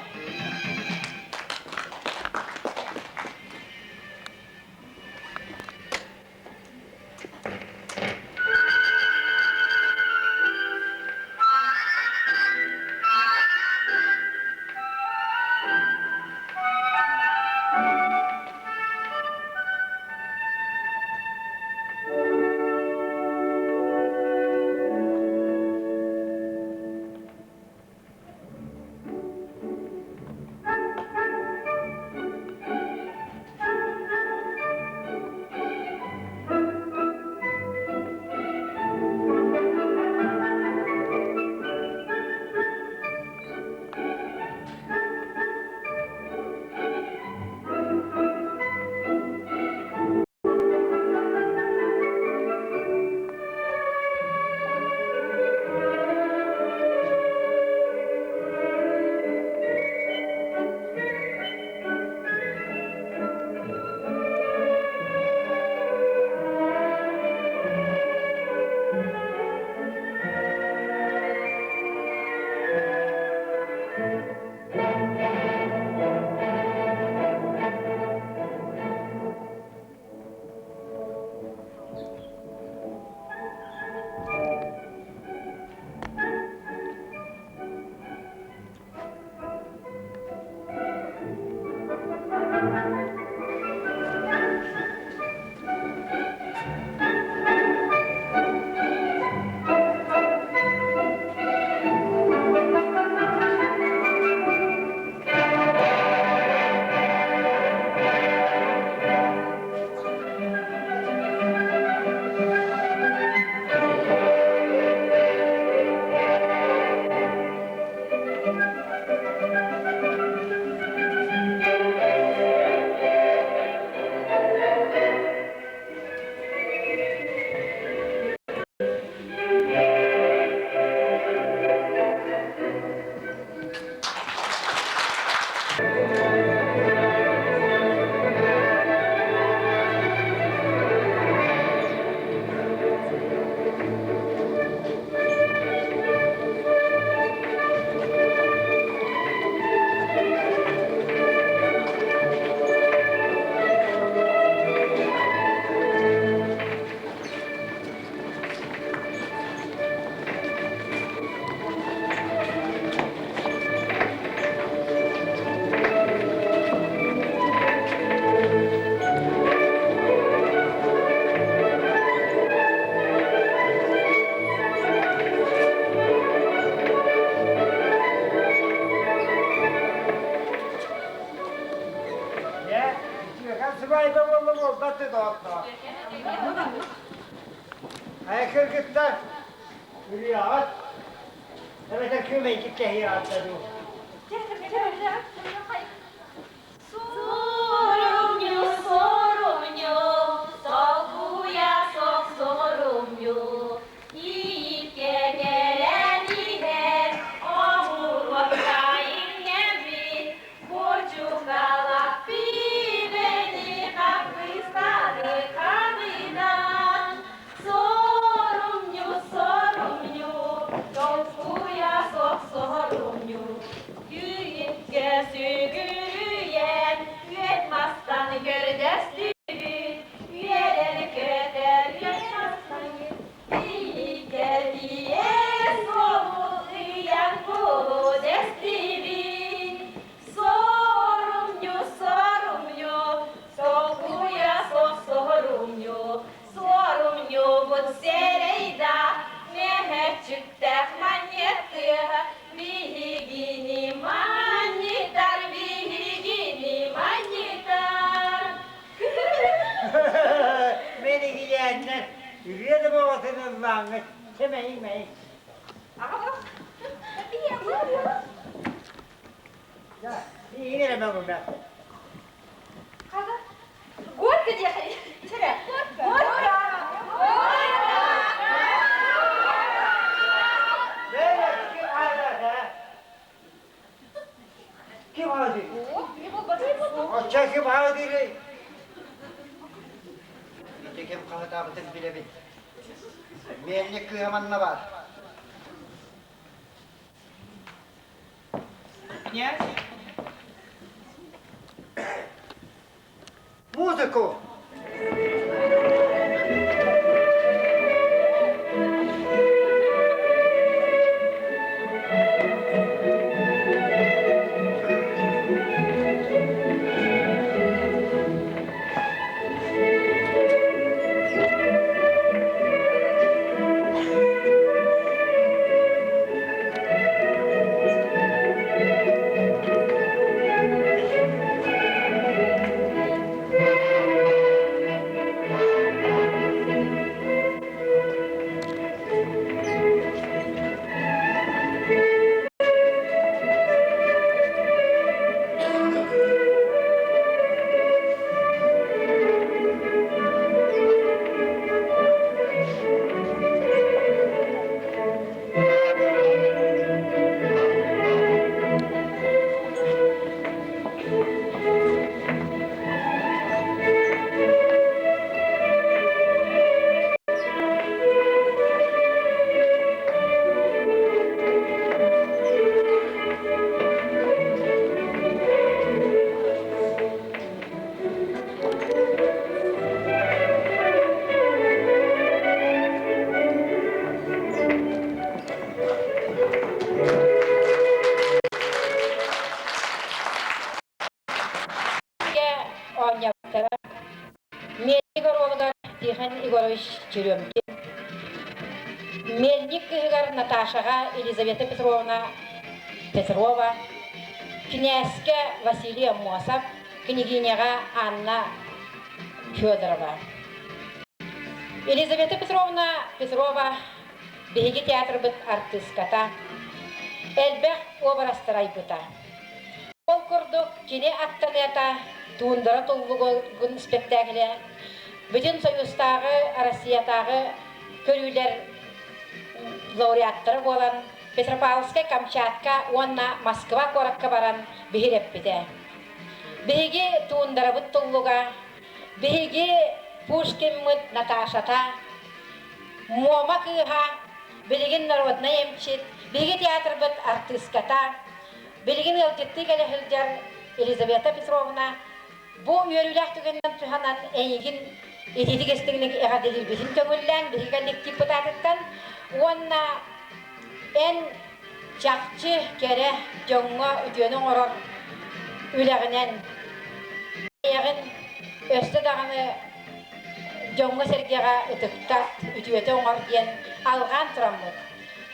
Үҥкүүлүөҕүт? Эбэтэр күөмэйгит кэһиэҕит да дуу? Суорумньу, суорумньу, солбуйа суох суорумньу, ииккэ кэлэн иһэр оҕуруокка иҥнэммит буочукалаах пиибэни хаппыыстаны хабынан Сорумньу, сорумньу, толкуйа суох сорумньу, Күйүккэ сүгүрүйэн, үөт мастан көрдөстүбүт, үөрэр-көтөр үөт мастан бииргэ тиийэр суолу ыйан буолу дэстибит. Сорумньу, сорумньу, толкуйа суох сорумньу, Суорумньубут сэрэйда, мөһөөччүктээх манньыаттыаһа, биһигини манньытар, биһигини манньытар. Мин игийээннэр, үһүө да бөҕөтүн ыллааҥҥыт, сэмэйиҥ-мэйиҥ. Биһиги эрэ мөҥүмэ. Горько диэхэ. Чэрэ. Горько. Ким аадыр? Оччо ким аадырый? Ити ким хаһытаабытын билэбин. Миэнник кыыһа манна баар. Князь? Музыку! Оонньообуттара. Мельник оруолугар Тихон Егорович Черемкин, Мельник кыыһыгар Наташаҕа Елизавета Петровна Петрова, кинээскэ Василий Аммосов, княгиняҕа Анна Федорова. Елизавета Петровна Петрова биһиги театрбыт артыыската, элбэх уобарастары айбыта. Ол курдук кини аттаныата Туундара туллугун спектаклэ бүтүн Союзтааҕы, Россиятааҕы көрүүлэр лауреаттара буолан Петропавловскай Камчатка уонна Москва куоракка баран биһирэппитэ. Биһиги туундарабыт туллуга, биһиги Пушкиммыт Наташата, Муома кыыһа, билигин народнай эмчит, биһиги театрбыт артыыската, билигин ыалдьыттыы кэлэ сылдьар Елизавета Петровна бу үөрүүлээх түгэнинэн туһанан эйигин итиитик истиҥник эҕэрдэлиирбитин көҥүллээн биһиги коллективпыт аатыттан уонна эн чахчы кэрэ дьоҥҥо үтүөнү оҥорор үлэҕинэн бэйэҕин өссө даҕаны дьоҥҥо-сэргэҕэ ытыктат, үтүөтэ оҥор диэн алҕаан тураммыт.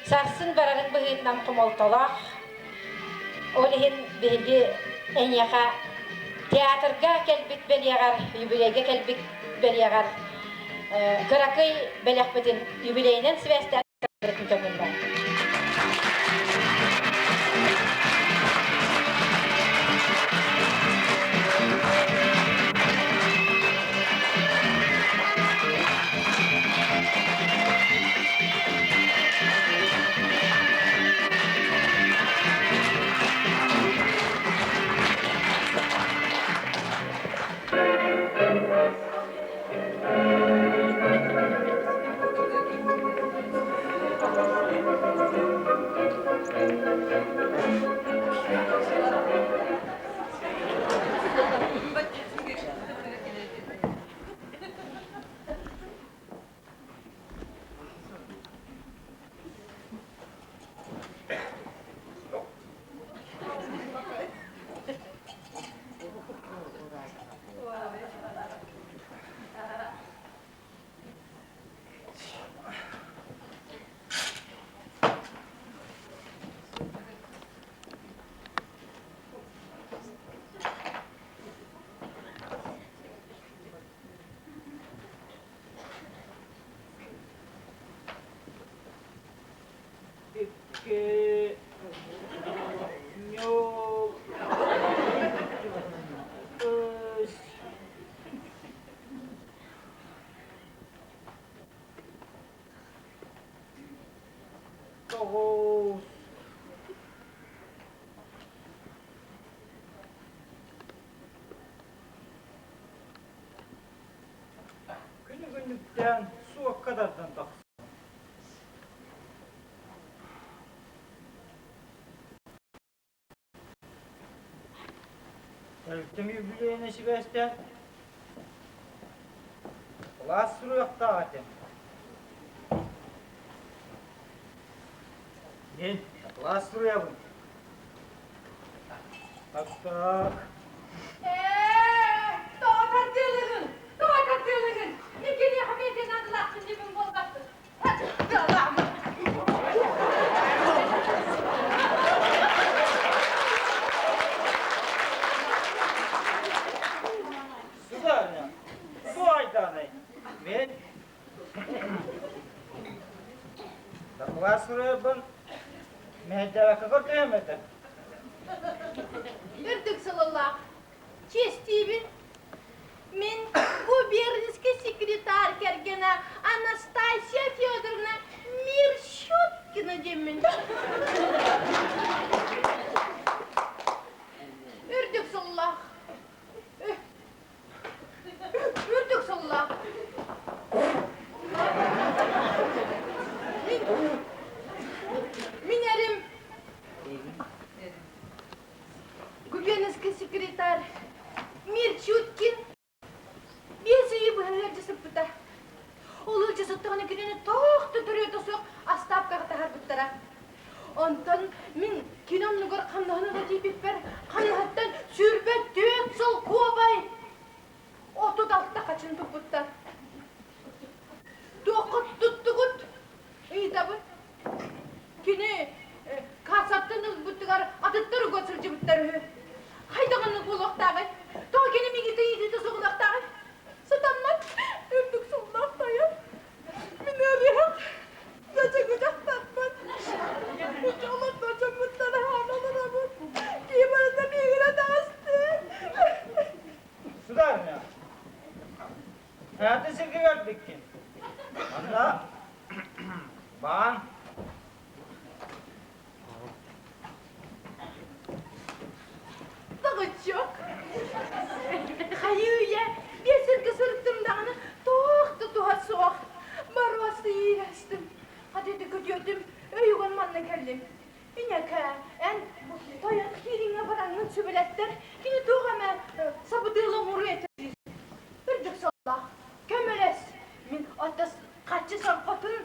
Сарсын барарын быһыытынан хомолтолоох. Ол иһин биһиги эйиэхэ театрга кэлбит бэлиэҕэр, юбилейга кэлбит бэлиэҕэр кыракый бэлэхпитин юбилейынан сибээстээн. Икки ньук үс тоҕус Күнү-күннүктээн суокка тардан тахсар. Тэрилтэм үбүлүөйүнэн сибээстээн кылаас суруйуохтаах этим. Мин кылаас суруйабын. Так, так. Ээ, тоҕо тардыалыгын? Тоҕо тардыалыгын? Мин киниэхэ бэйэтин наадалаахпын диэбин буолбаттын. Сударыня, бу айдаанай. Мен Дакылаас суруйарбын мэһэйдээбэккэ көрдөһүөм этэ. Үрдүк сылылаах. Чиэстиибин. Мин губернский секретарь кэргэнэ Анастасия Федоровна Мирщуткина диэммин. Үрдүк сыллаах. Үрдүк сыллаах. Мин эрим Губернский секретарь Мирчуткин биэс ыйы быһа ыалдьа сыппыта. Ол ыалдьа сыттаҕына кинини туох да төрүөтэ суох астаапкаҕа таһаарбыттара. Онтон мин кини оннугар хамнаһын ыла тиийбиппэр хамнаһыттан 24 сыл куобай 36 хачын туппуттар. Туохха туттугут? Ыйытабын. Кини кассаттан ылбытыгар атыттар уга сылдьыбыттар үһү. Хайдах оннук буолуохтааҕый? Тоҕо кини миигиттэн иитиитэ суҕунахтааҕый? Сатаммат, үрдүк суллаах тайах. Мин ыарыһах, дачыгы дьахтарбын. Дьолордо дьоммуттан аһаан олоробун. Киһи барыта миигин атаҕастыыр. Сударыня, аты сиргэ көрбүккүн. Манна баан Доҕоччуок, хайыы-үйэ биэс сиргэ сырыттым даҕаны туох да туһа суох. Боруоста иирээстим. Хатыты күтүөтүм, өйүгүн манна кэллим. Инэкээ, эн тойон киириҥҥэ бараҥҥын сүбэлэттэр, кини туох эмэ сабыдыал оҥоруо этэ диир. Үрдүк сололоох, көмөлөс. Мин оттос харчы сорҕотун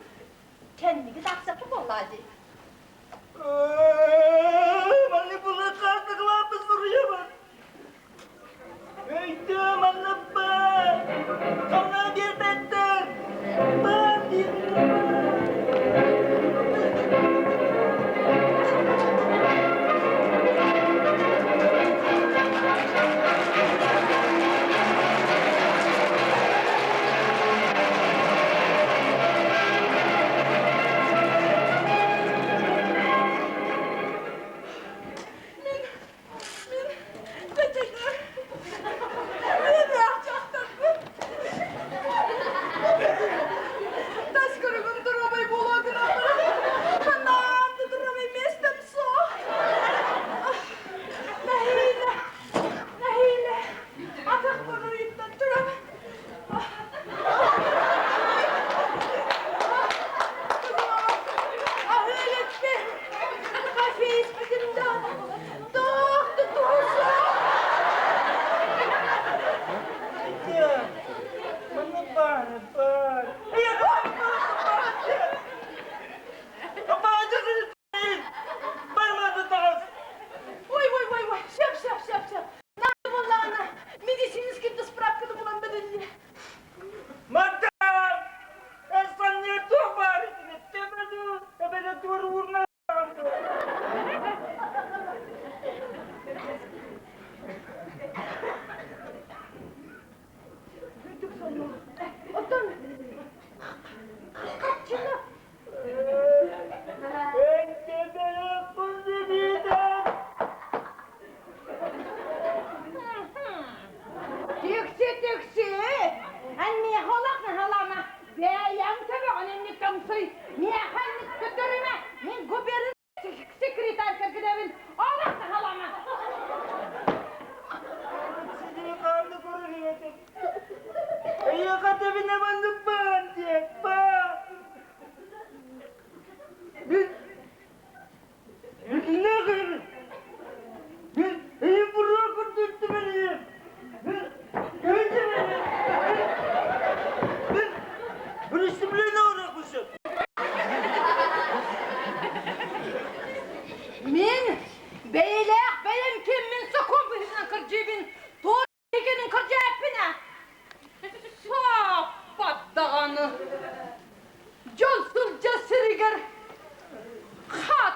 кэнники тахсаппы буоллаа дии. Маннык булуохтаах суруйабын. Өйдөө манныппын! Хамнаа биэрбэттэр! Баар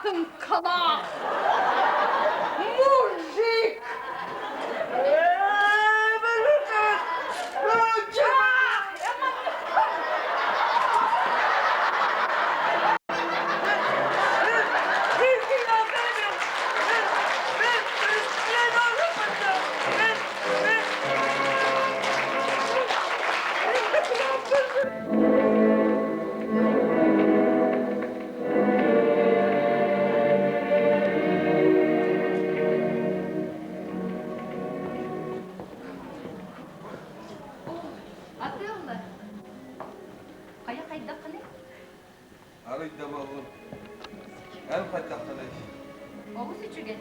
Хаатыҥкалаах мужик! Атыылла. Хайа хайдаххыный? Арыйда буоллум. Эн хайдаххыный? Олус үчүгэй.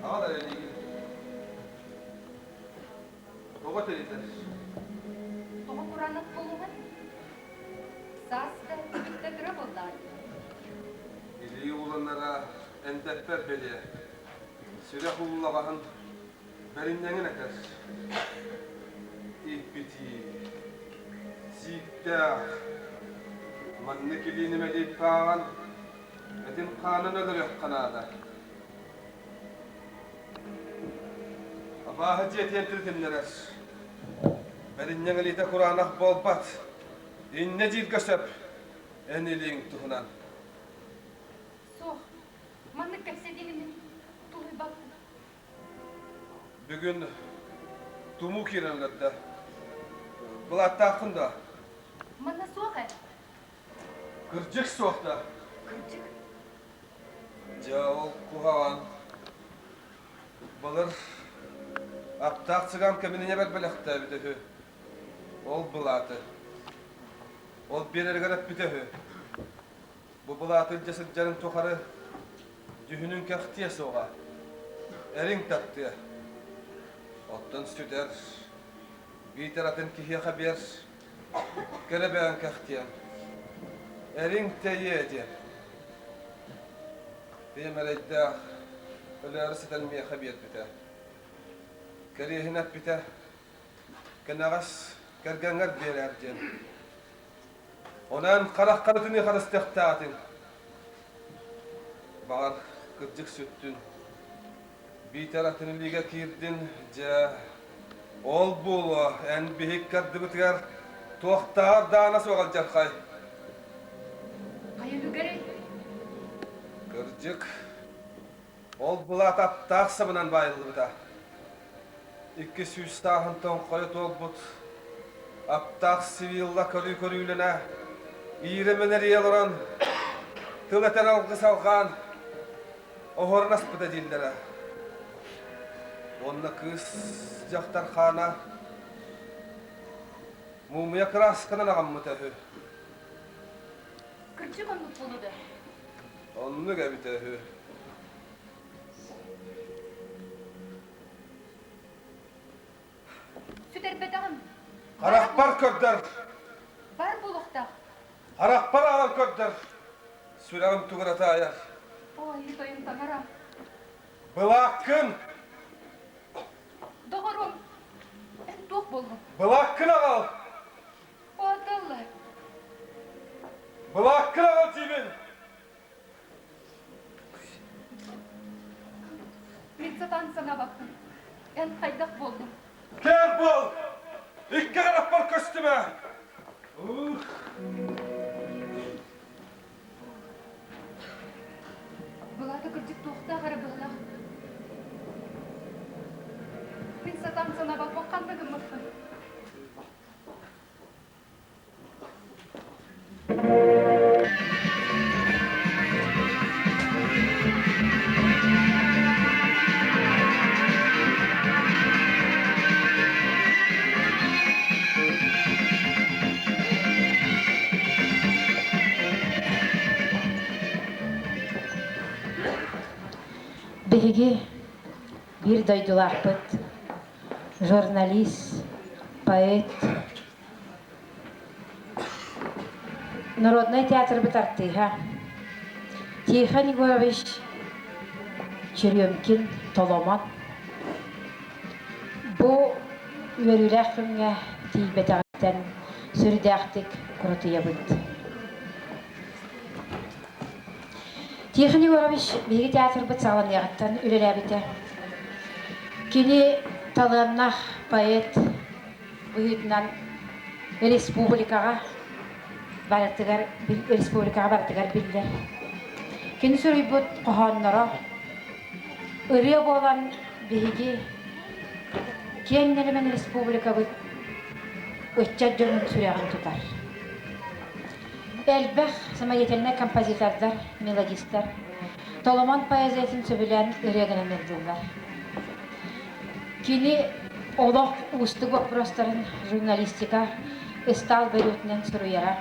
Аҕал эрэ диигин. Тоҕо тэритэр? Тоҕо кураанах буолуоҕай? Саас да түбүктэ кыра буоллаҕа дии. Илии ууланара эндэппэр бэлиэ. Сүрэх ууллаҕаһын бэринньэҥин этэр. Ииппитии, сииктээх, маннык илиини мэлииппээҕин этин хаанын өлөрүөххэ наада. Абааһы дьиэтигэр тиритиннэрэр. Бэринньэҥ илиитэ кураанах буолбат. Иннэ дииргэ сөп. Эн илииҥ туһунан. Суох. Маннык кэпсэтиини мин тулуйбаппын. Бүгүн тумуу киирэн өлөрдө. Былааттааххын да? Манна суох ээ. Кырдьык суох да? Кырдьык. Дьэ, ол куһаҕан. Былыр аптаах цыган кэмининэ бэлэхтээбитэ үһү. Ол былааты. Ол биэрэригэр эппитэ үһү. Бу былааты илдьэ сылдьарын тухары дьүһүнүн кэхтиэ суоҕа. Эриҥ таптыа. Оттон сүтэр, биитэр атын киһиэхэ биэр, кэрэ бэйэҥ кэхтиэҥ. Эриҥ тэйиэ диэн. Ийэм эрэйдээх өлөөрү сытан миэхэ биэрбитэ. Кэриэһин эппитэ, кэнэҕэс кэргэҥҥэр биэрээр диэн. Онон харах харытыныы харыстыахтаатыҥ. Баҕар, кырдьык сүттүн. Биитэр атын илиигэ киирдин, дьэ, ол буолуо, эн биһик кардыбытыгар туохтааҕар даана суох алдьархай. Хайа үлүгэрий? Кырдьык, ол былаат аптаах сабынан баайыллыбыта. 200 сааһын тоҥхойо туолбут аптаах Сивилла көрүү-көрүүлэнэ, иирэ мэнэрийэ олорон, тыл этэр алгыс алҕаан, оһорон аспыта дииллэрэ. Уонна кыыс дьахтар хаана муумуйа кыраасканан аҕаммыта үһү. Кырдьык оннук буолуо да? Оннук эбитэ үһү. Сүтэрбэтэҕим. Харахпар көрдөр. Бар буолуохтаах. Харахпар аҕал көрдөр. Сүрэҕим тугура таайар. Ой, тойон таҥара. Былааккын! Доҕорум, эн туох буоллуҥ? Былааккын аҕал! Оталлар. Былааккын аҕал диибин! Мин сатаан санаабаппын. Эн хайдах буоллуҥ? Кэр буол! Икки харахпар көстүмэ! Ух! Былаата кырдьык туохтаах эрэ быһылаах. Мин сатаан санаабаппын ханна гыммыппын. Биһиги биир дойдулаахпыт журналист, поэт, Народнай театрбыт артыыһа Тихон Егорович Черемкин Толомон бу үөрүүлээх күҥҥэ тиийбэтэҕиттэн сүрдээхтик курутуйабыт. Тихон Егорович биһиги театрбыт саҕаланыаҕыттан үлэлээбитэ. Кини талыаннаах поэт быһыытынан республикаҕа барытыгар республикаҕа барытыгар биллэр. Кини суруйбут хоһоонноро ырыа буолан биһиги киэҥ нэлэмэн республикабыт ыччат дьонун сүрэҕин тутар. Элбэх самодеятельнай композитордар, мелодистар Толомон поэзиятын сөбүлээн ырыа гынан ыллыыллар. Кини олох уустук боппуруостарын журналистика ыстаал бөрүөтүнэн суруйара.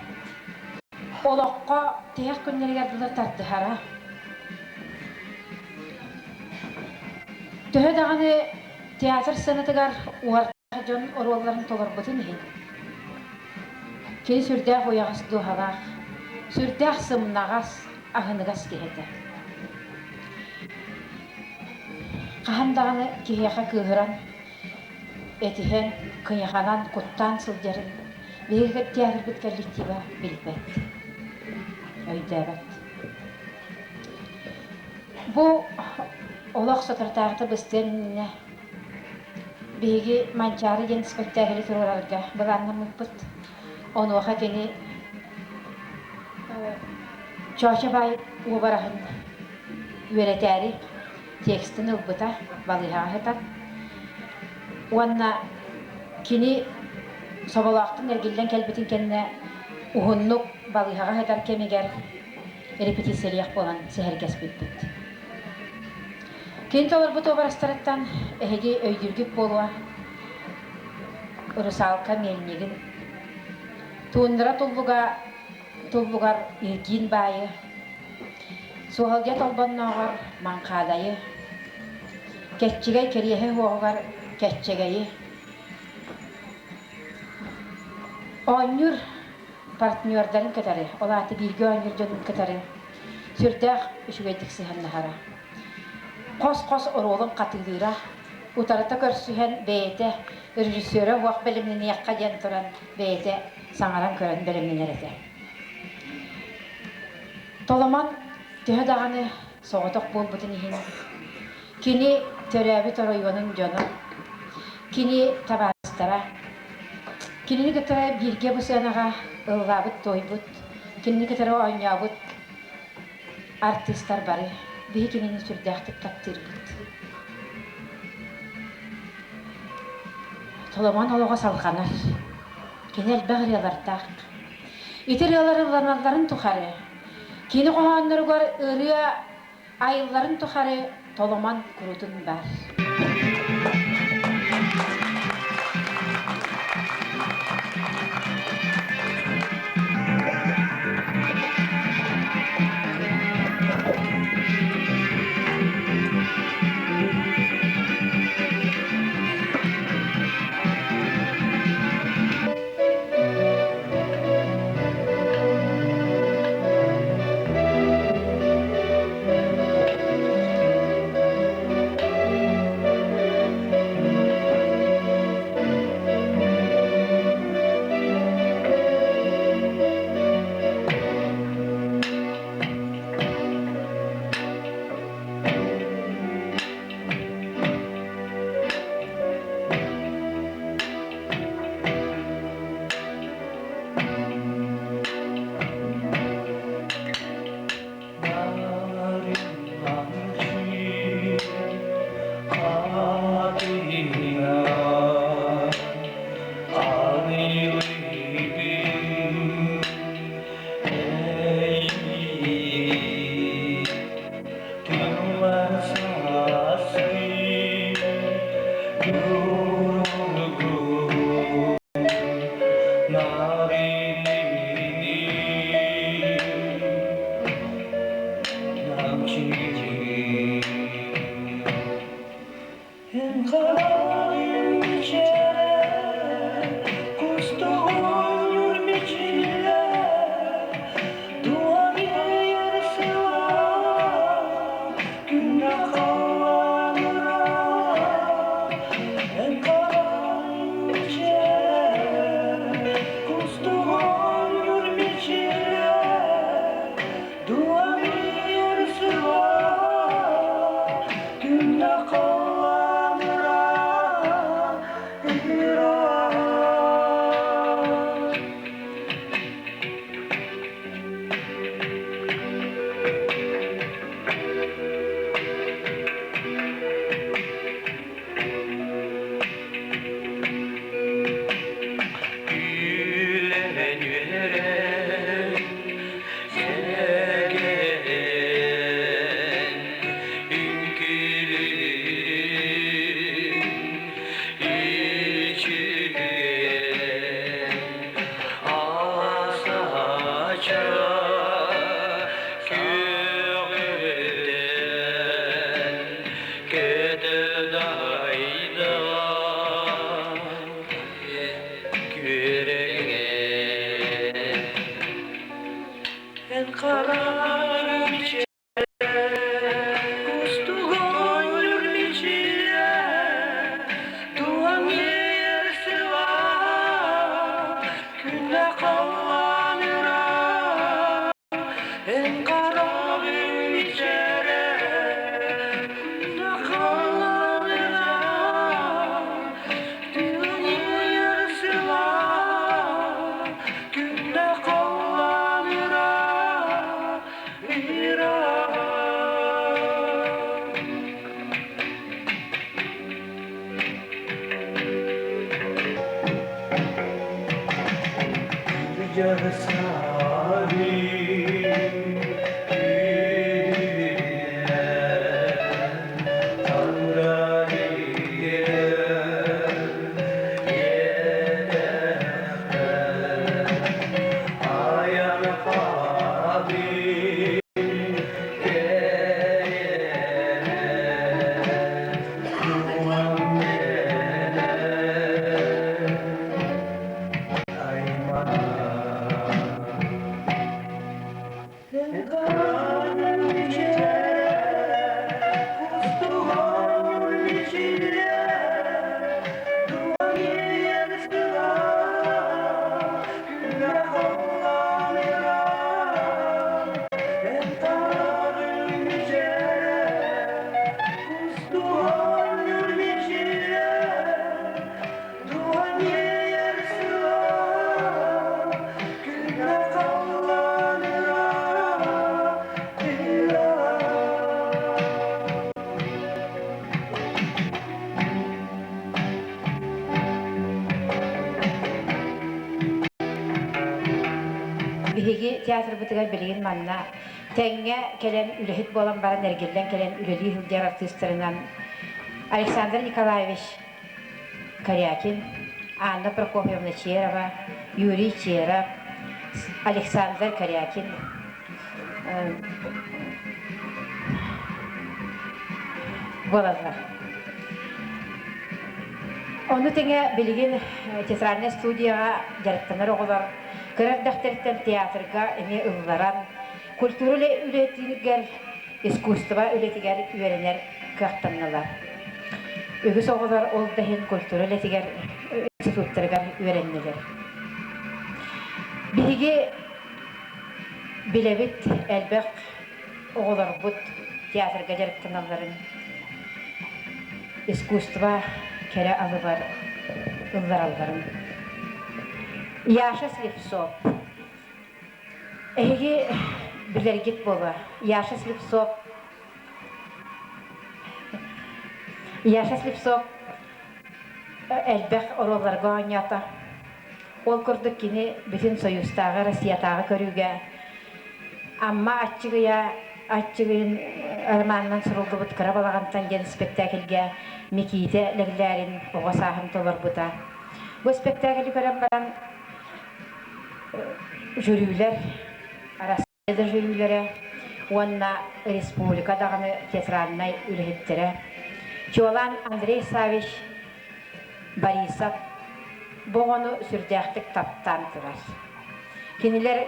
Олоххо тиһэх күннэригэр дылы тардыһара. Төһө даҕаны театр сценатыгар уордаах дьон оруолларын толорбутун иһин, кини сүрдээх уйаҕас дууһалаах, сүрдээх сымнаҕас, аһыныгас киһи этэ. Хаһан даҕаны киһиэхэ кыыһыран, этиһэн, кыйаханан, куттаан сылдьарын биһиги театрбыт коллектива билбэт, өйдөөбөт. Бу олох соторутааҕыта быстыан иннинэ биһиги Манчаары диэн спектаклы туруорарга былааннаммыппыт. Онуоха кини Чоочо баай уобараһын үөрэтээри текстин ылбыта, балыыһаҕа сытан. Уонна кини Соболоохтон эргиллэн кэлбитин кэннэ уһуннук балыыһаҕа сытар кэмигэр репетициялиэх буолан сэһэргэспиппит. Кини толорбут уобарастарыттан эһиги өйдүүргүт буолуо Русалка мельнигин, Туундара туллуга туллугар Иргиин баайы, Суһалдьа Толбоннооҕор Маҥхаадайы, Кэччигэй Кэриэһэ уоҕугар Кэччэгэйи, Оонньуур партнердарын кытары, ол аата бииргэ оонньуур дьонун кытары сүрдээх үчүгэйдик сыһыаннаһара. Хос-хос оруолун хатылыыра, утарыта көрсүһэн бэйэтэ режиссера уох бэлэмнэниэххэ диэн туран бэйэтэ саҥаран көрөн бэлэмнэнэр этэ. Толомон төһө даҕаны соҕотох буолбутун иһин, кини төрөөбүт оройуонун дьоно, кини табаарыстара, кинини кытары бииргэ бу сыанаҕа ыллаабыт-туойбут, кинини кытары оонньообут артыыстар бары биһи кинини сүрдээхтик таптыырбыт. Толомон олоҕо салҕанар. Кини элбэх ырыалардаах. Ити ырыалар ылланалларын тухары, кини хоһоонноругар ырыа айылларын тухары Толомон курутун баар. театрбытыгар билигин манна тэҥҥэ кэлэн үлэһит буолан баран эргиллэн кэлэн үлэлии сылдьар артыыстарынан Александр Николаевич Корякин, Анна Прокопьевна Черова, Юрий Черов, Александр Корякин буолаллар. Ону тэҥэ билигин театральнай студияҕа дьарыктанар оҕолор кыра эрдэхтэриттэн театрга эмиэ ылларан, культура үлэтигэр, искусство үлэтигэр үөрэнэр кыахтаннылар. Үгүс оҕолор ол да иһин культура үлэтигэр институттарыгар үөрэннилэр. Биһиги билэбит элбэх оҕолорбут театрга дьарыктаналларын искусство кэрэ алыбар ылларалларын. Яша Слепцов. Эһиги билэргит буолуо. Яша Слепцов Яша Слепцов элбэх оруолларга оонньоото. Ол курдук кини бүтүн Союзтааҕы, Россиятааҕы көрүүгэ Амма аччыгыйа аччыгыйын романынан суруллубут Кыра балаҕантан диэн испэктээкилгэ Микиитэ Лэглээрин оҕо сааһын толорбута. Бу испэктээкили көрөн баран жюрилэр Арассыыйа да жюрилэрэ уонна республика даҕаны театральнай үлэһиттэрэ чуолаан Андрей Саввич Борисов бу оҕону сүрдээхтик таптаан турар. Кинилэр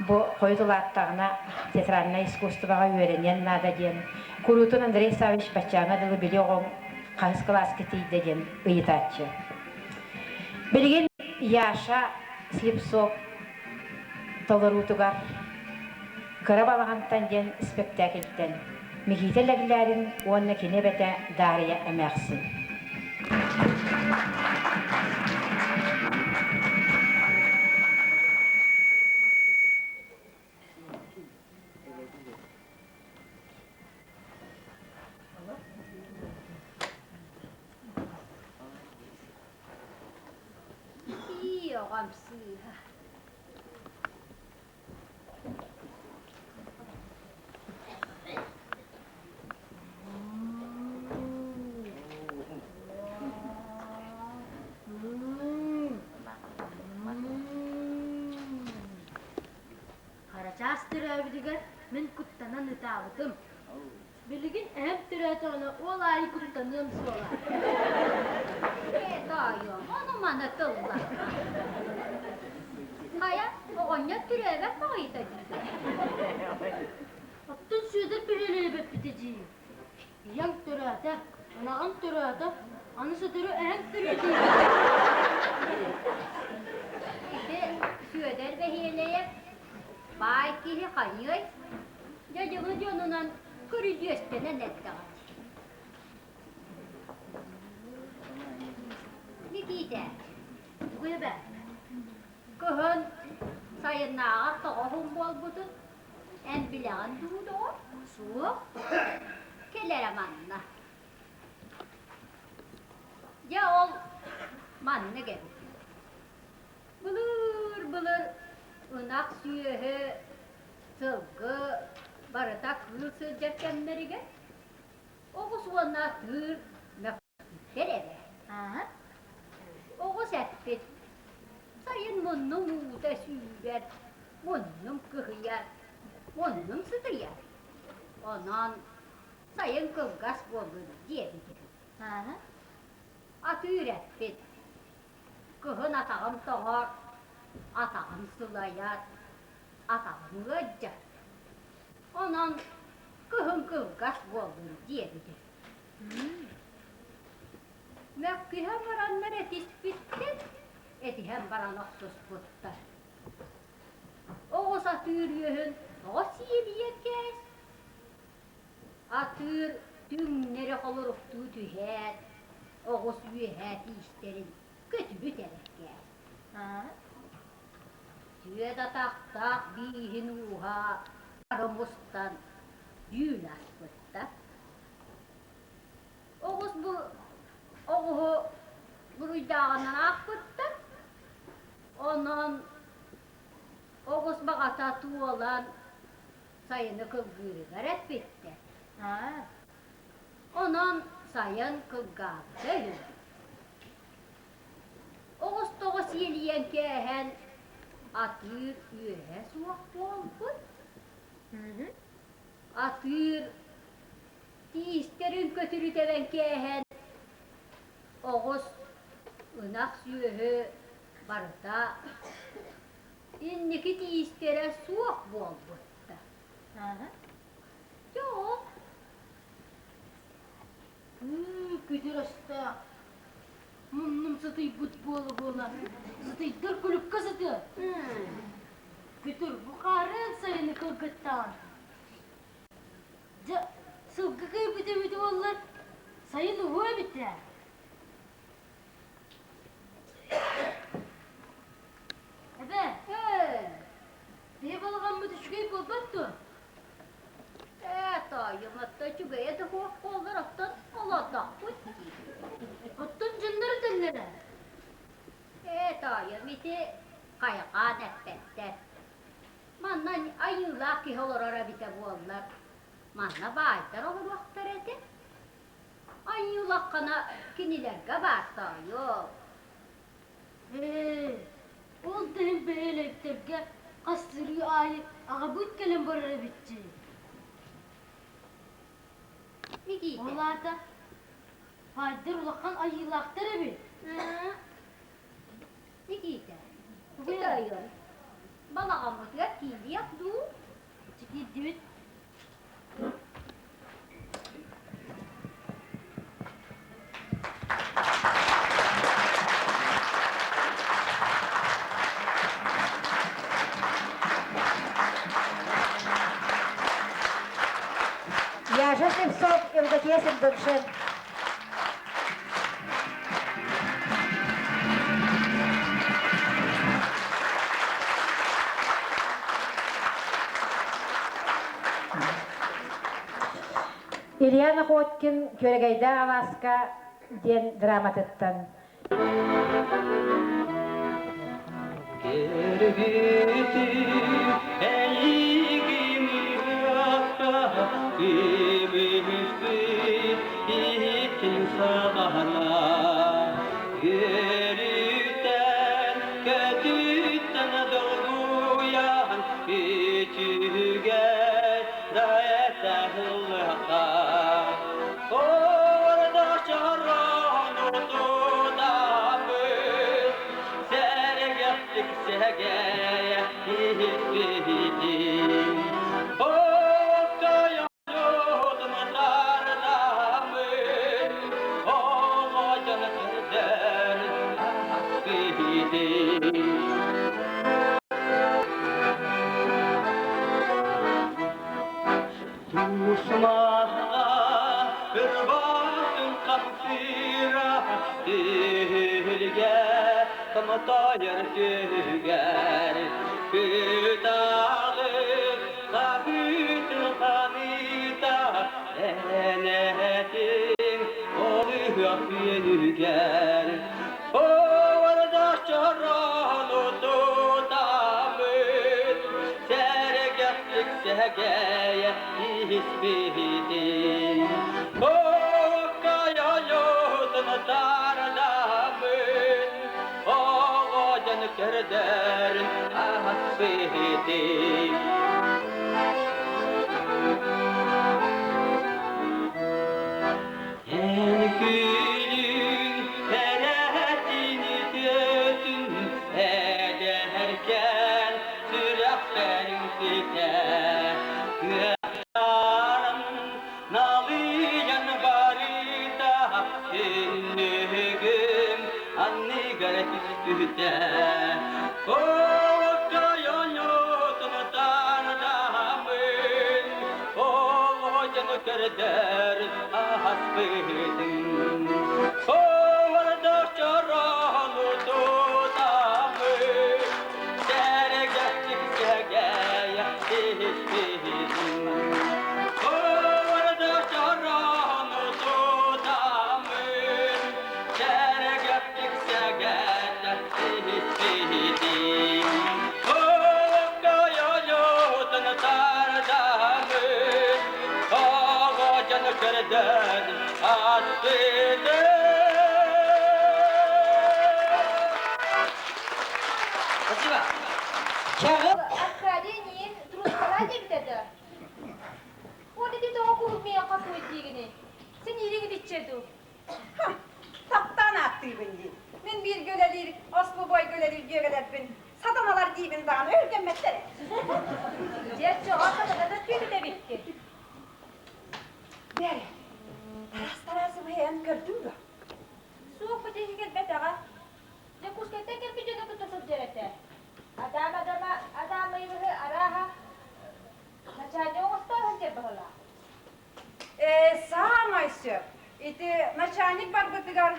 бу хойут улааттаҕына театральнай искусствоҕа үөрэниэн наада диэн куруутун Андрей Саввич баччааҥҥа дылы били оҕоҥ хаһыс кылааска тиийдэ диэн ыйытааччы. Билигин Яша Слепцов толоруутугар Кыра балаҕантан диэн испэктээкилтэн Микиитэ Лэглээрин уонна кини эбэтэ Даарыйа эмээхсин. Ии, оҕом сыыһа. Харачаас төрөөбүтүгэр мин куттанан ытаабытым. Билигин эһэм төрөөтөҕүнэ ол аайы куттаныам суоҕа. Ээ, тоойуом, ону-маны тылла. Хайа, оҕонньор төрөөбөт баҕайыта дии. Оттон Сүөдэр бөһүөлэйбэппитэ дии. Ийэҥ төрөөтө, ынаҕыҥ төрөөтө, аны сотору эһэҥ төрүө дии. Ити Сүөдэр бэһиэлэйэп баай киһи хайыай? Дьадьылы дьонунан көрүдьүөстэнэн эрдэҕэ дии. Микиитэ, Тугуй эбээ? кыһын сайыннааҕар тоҕо уһун буолбутун эн билэҕин дуу, доҕор? Суох. Кэлэрэ манна. Дьэ ол маннык эбит. Былыр-былыр ынах сүөһү Сылгы барыта кыыл сылдьар кэмнэригэр оҕус уонна атыыр мөхсүттэр эрэ. Оҕус эппит: «Сайын муннум уута сүүрэр, муннум кыһыйар, муннум сытыйар. Онон сайын кылгас буоллун» диэбит үһү. Атыыр эппит: «Кыһын атаҕым тоҥор, атаҕым сылайар, атаҕым ыалдьар. Онон кыһын кылгас буоллун диэбитим. Мөккүһэ бараннар этиспиттэр, этиһэн баран охсуспуттар. Оҕус атыыр үөһүн тоҕо сиэбийэ кээс? Атыыр түҥнэри холоруктуу түһээт, оҕус үөһээ тиистэрин көтүрүт эрэ кээс. Түөт атахтаах бииһин ууһа бары мустан дьүүл аспыттар. Оҕус бу оҕуһу буруйдааҕынан аахпыттар. Онон Оҕус баҕата туолан сайыны кылгыырыгар эппиттэр. Онон сайын кылгаабыта үһү. Оҕус тоҕо сиэлийэн кээһэн атыыр үөһэ суох буолбут. Атыыр тиистэрин көтүрү тэбэн кээһэн оҕус ынах сүөһү барыта инники тиистэрэ суох буолбуттар. Дьэ ол Күтүр өстөөх муннум сытыйбыт буола-буола сытыйдар күлүккэ сытыа. Күтүр бу хаарыан сайыны кылгыттаан. Дьэ, сылгы кыайбыт эбит буоллар, сайын уһуо эбит ээ. Эбээ, биһи балаҕаммыт үчүгэй буолбат дуо? Ээ, тоойум, оттон үчүгэйэ да суох буоллар, оттон олордохпут дии. Оттон дьоннор этэллэрэ. Ээ, тоойум, ити хайҕаан эппэттэр. Манна айыылаах киһи олорор эбитэ буоллар, манна баайдар олоруохтар этэ. Айыылаххына кинилэргэ баар тоойуом. Ээ, ол да иһин бэйэлэйиктэргэ хас сырыы аайы аҕабыт кэлэн барар эбит дии. Никиитэ. Ол аата баайдар улахан айыылаахтар эбит. Никиитэ, тоойуом, балаҕаммытыгар киириэх дуу? Киирдибит. Яша Слепцов, Евдокия Сендуршин. Илья Находкин Күөрэгэйдээх алааска диэн драматыттан. Кэргитим эйигин ыакка Кимиспит иһитин саҕана Үөрүүттэн көтүттэн долгуйан Үчүгэй да этэ ыллыахха Орда чорону тутабыт Сэргэхтик сэгэйэ иһиппитин Оккойонутун тардамын Олодьон көрдөр аспитин Тусмаха ырбатын хамсыыра Түһүлгэ томтойор түһүгэр Кыталык хаһыытын ханыыта Энэтин олуһуох үөнүгэр Оорда чорону тутаммыт Сэргэхтик сэгэйэ испитин Оккайойутун тардаммын Оҕодьон көрдөрүн аһаспытын Эн күлүҥ кэрэтин үтүөтүн эдэркээн сүрэхпэр үҥсүтэ кыахтаран налыйан барыта түннүгүм анныгар түспүтэ Оккойоньутун тардамын Оҕодьон көрдөр аһаспытын Оордох чорону тутамын Сэргэхтик сэгэйэ испитин Оордох чорону тутамын Сэргэхтик сэгэйэ испитин. көрдөрөн ааспытым. Спасибо. Аркадий ниин трускала диэбитэ да? Ол ити тоҕо куруук миэхэ хатыый диигиний? Син ииригит иччэ дуу? Таптаан ааттыыбын дии. Мин бииргэ үлэлиир, ослубойга үлэлиир дьүөгэлэрбин сатаналар диибин даҕаны өһүргэммэттэр. Дьэ, чоҕо сатана да түүтүт эбиккин. Бэрэ, Тарас Тарасовы эн көрдүҥ дуо? Суох бу диэки кэлбэтэҕэ. Дьокуускайтан кэлбит дьону кытта сылдьар этэ. Адам Адама Адамыйбыһы арааһа начальник оҥостоор сылдьар баһылаах. Ээ, саамай сөп. Ити начальник барбытыгар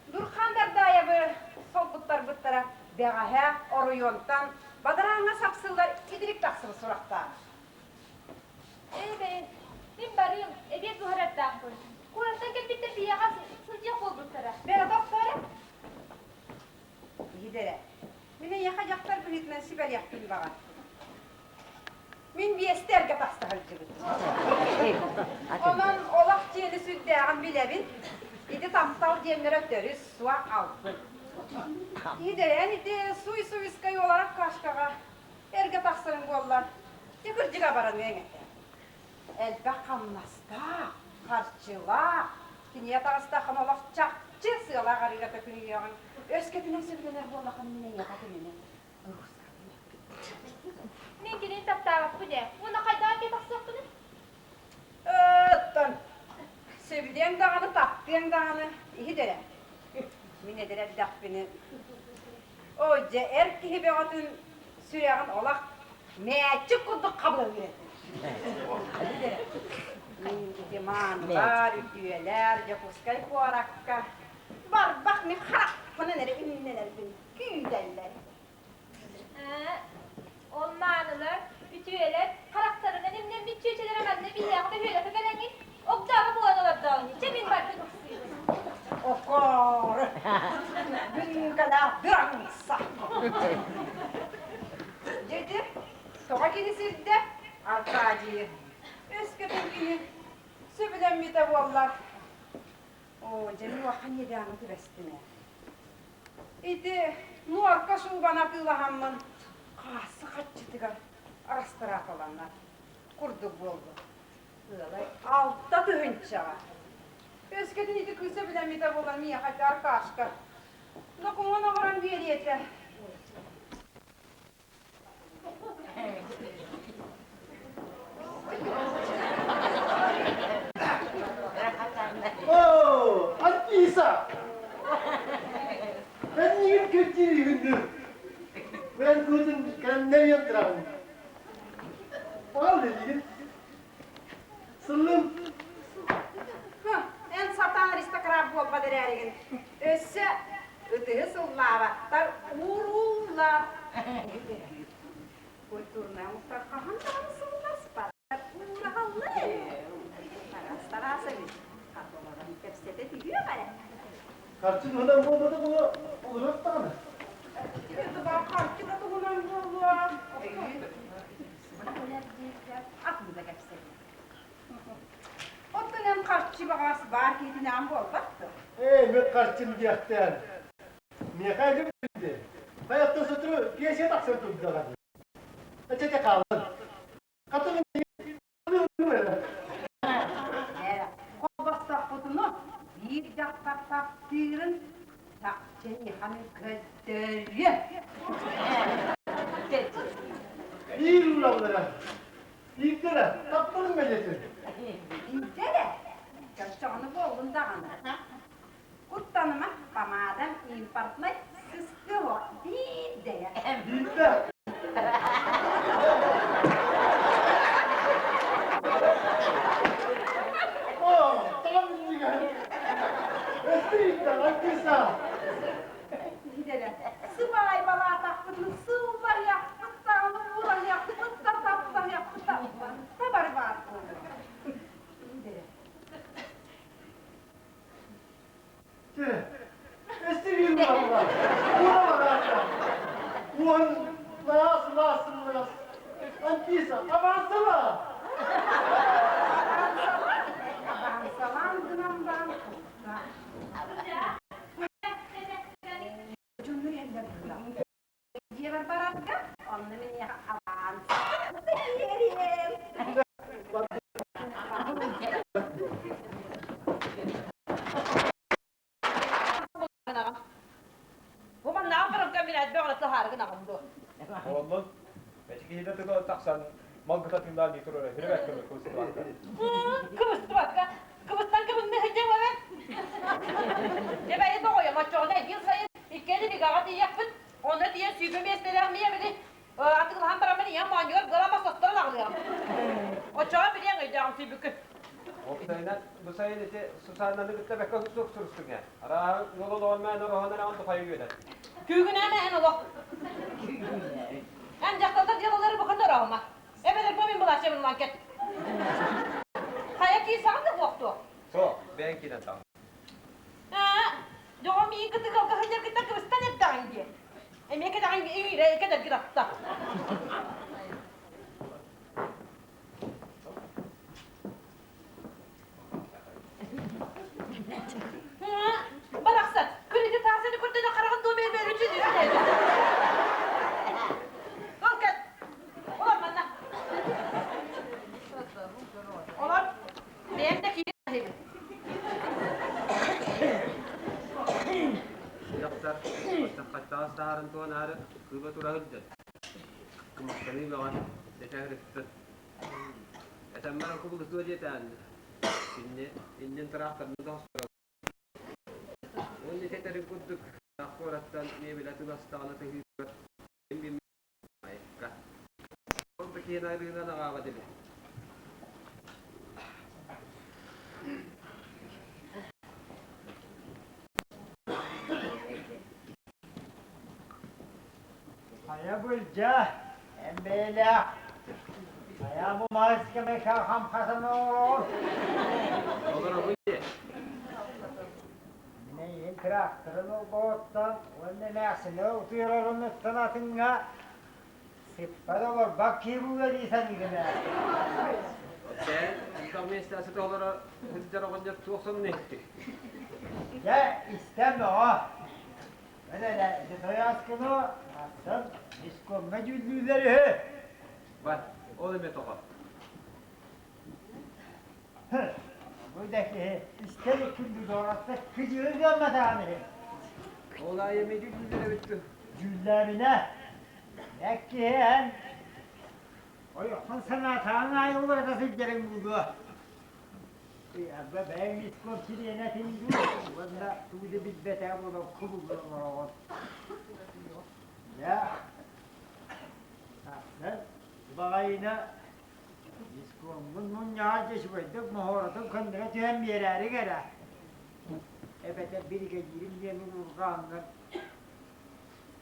Дурхан Дардаевы солбуттарбыттара бэҕэһээ оройуонтан бадарааҥҥа сапсыллар итирик тахсыбыт сурахтаах. Ээ, бэйи, мин барыым, эбиэт буһарардаахпын. Куораттан кэлбиттэр биһиэхэ сылдьыах буолбуттара. Бэрэ тохтоо Иһит эрэ, мин эйиэхэ дьахтар быһыытынан сүбэлиэхпин баҕар. Мин биэстэ эргэ тахса сылдьыбытым. Онон олох дьиэни сүрдээҕин билэбин. Ити таптал диэннэрэ төрүс суох албын. Иһит ити суй-суйскай уоларак кашкаҕа эргэ тахсарыҥ буоллар, дьэ кырдьыга бараныаҥ этэ. Элбэх хамнастаах, харчылаах, кинигэ таҕыстаххына олох чахчы сыалаах арыыга төкүнүйүөҕүҥ. Өскөтүнэн сөбүлэнэр буоллаххына мин эйиэхэ кинини Мин кинини таптаабаппын ээ. Уонна хайдах эргэ тахсыахпыный? Оттон сөбүлүөҥ даҕаны, таптыаҥ даҕаны иһит эрэ. Мин эдэр эрдэхпинэ, ой дьэ, эр киһи бөҕөтүн сүрэҕин олох мээччик курдук хабыллыыр этим. Иһит эрэ. Мин ити маанылар, үтүөлэр Дьокуускай куоракка барбах мин харахпынан эрэ имнэнэрбин күүтэллэр. Ол маанылар, үтүөлэр харахтарынан имнэммит чүөчэлэрэ манна биһиэхэ бөһүөлэккэ кэлэҥҥин огдообо буолан олордоҕуҥ. Чэ мин барбын уксуйбун. Окоор, бүҥкэлээх дыраҥса. Дьэти, тоҕо кини сирдэ Аркадийы өскөтүн кини сөбүлэммитэ буоллар. Оо, дьэ мин улахан иэдээҥҥэ түбэстим ээ. Ити нуорка шубаны атыылаһаммын хаассы хаччытыгар арастырааталанна курдук буолбут. Ыалай 6000-ҕа. Өскөтүн ити кыыс сөбүлэммитэ буолан миэхэ ити Аркашка докумуон оҥорон биэриэ этэ. О, Анфиса! Ben niye kötüyüm? Ben kızım kendine yandıram. Al dedi. Сыллым. Эн сатаан аристократ буолбат эрээригин. Өссө ытыһы сыллаабаттар уурууллар. Культурнай омуктар хаһан даҕаны сылласпаттар уураһаллар ээ. Тарас Тарасович, хатыларан кэпсэтэ түһүөх эрэ. Харчы туһунан буолбата буолуо, олоруох даҕаны. Харчы да туһунан буолуо. Атын да кэпсэтиэ. Оттон эн харчы баҕас баар киһитинээн буолбат дуо? Ээ, мен харчым диэхтээн. Миэхэ илим Хайаттан сотору пенсия тахсан турдаҕа дии. Эчэтэ хаалан. Хатын Холбостохпутуну биир дьахтар таптыырын чахчы ниханы көрдөрүө. Биир ураллара. Биирдэрэ тапталын бэлиэтин. Биирдэрэ? Чоччоҕуну буоллун даҕаны. Куттаныма, помадам импортнай сыстыа биирдэрэ. Биирдэ. О, там минньигэһин. Өстүйүттэн Анфиса. Биирдэрэ. Сыбаайбалаатахпытын сылларыахпыт даҕаны уурайыахпыт да таптаһыахпыт да барыта бары баар буолуо. Өстүйүн буолла. Ура бараата. Уон биллэр быһыылаах. Дьиэбэр барарга, онно мин аванс биэриэм. Бу маннаах барарга мин элбэх олото хаарыгын аҕам дуо? Оллун. Эти киһитэ тыга тахсан малгыта тыыннаан дии турар. Хүрүбэт көмө кыбыстыбакка. Кыбыстыбакка. Кыбыстан кыбынны сылдьан эбэт. Дьэ бэйи тоҕойом оччоҕуна эгил сайын иккиэн лигаҕа тиийиэхпит. Онно тиийэн сүүрбэ миэстэлээх миэ били атыылаһан бараммын ийэм моонньугар быалама состорон аҕылыаҕым. Оччоҕо билиэҥ өйдөөҕүм сүйбүккүн. Уопсайынан, бу сайын ити Сусаннаны кытта бэккэ суох сурустуҥ ээ. Арааһы ыал олоҕун мээн ороһон эрэҕин тухайы үөдэн. Күүгүнээмэ эн олох. Эн дьахталлар дьыалалары букатын ороһума. Эбэтэр бу мин былааччабын ылан кэт. Хайа киирсэҕин да буохтуо. Суох, бэйэҥ киирэн таҕыс. Аа, дьоҕо миин кытыгалга сылдьаргыттан кыбыстан эрдэҕиҥ дии. Эмиэ кэтэҕиҥ иҥиирэ кэтэргин атта. Барахсан, күрүтү таасыны көрдөнө хараҕын дуо бэйбэр үчүн Ол кэт, олор манна. Олор, бэйэм да киирэн Дьахтар, хаттаҕас саһарын туһанаары кыыба тура сылдьар. Кымахтаныы бөҕө, дэтэһириттэн. Этэммэр кубулутуо диэтээн, инни иннин тыраахтарны да хосторо. Уонна итэтэрин курдук, куораттан миэбэлэ тыластаҕына тыһыытыгар айыкка. Ол да киһини арыынан аҕаабат ини. Хайа былдьа, эн бэйэлээх, хайа бу мааска хам хасан оҥороҕун? Олоробун дии. Мин эйигин тыраахтарын олбоҕуттан уонна эмээхсини утуйар оронуттан атыҥҥа сыппат олорбот киһи буолуо дии саныыгын ээ. Оттон элбэх миэстэ сыта олоро сылдьар оҕонньор туох сонун иһиттик? Дьэ, истэн бөҕө. Эн эрэ ити тойооскуну атын дискомҥа дьүүллүүллэр үһү. Бар, ол эмиэ тоҕо? Бу да киһи истэр күндү доҕоротто кыдьыгы гымматаҕын иһин. Ол аайы эмиэ дьүүллүүллэр эбит дуу? Дьүүллээминэ. Эр киһи эн ойоххун санаатаҕыҥ аайы уларыта сылдьарыҥ буолуо. Арба бэйэҥ искон сириэнэ этиҥ дуу уонна тугу да билбэтэ буолан кубуллан олороҕун. Дьэ, тахсан баҕайына дискоммун мунньаҕар дьэ моһуоратын көннөрө түһэн биэрээри эрэ. Эбэтэр биригэдьиирим диэн уурҕааҥҥын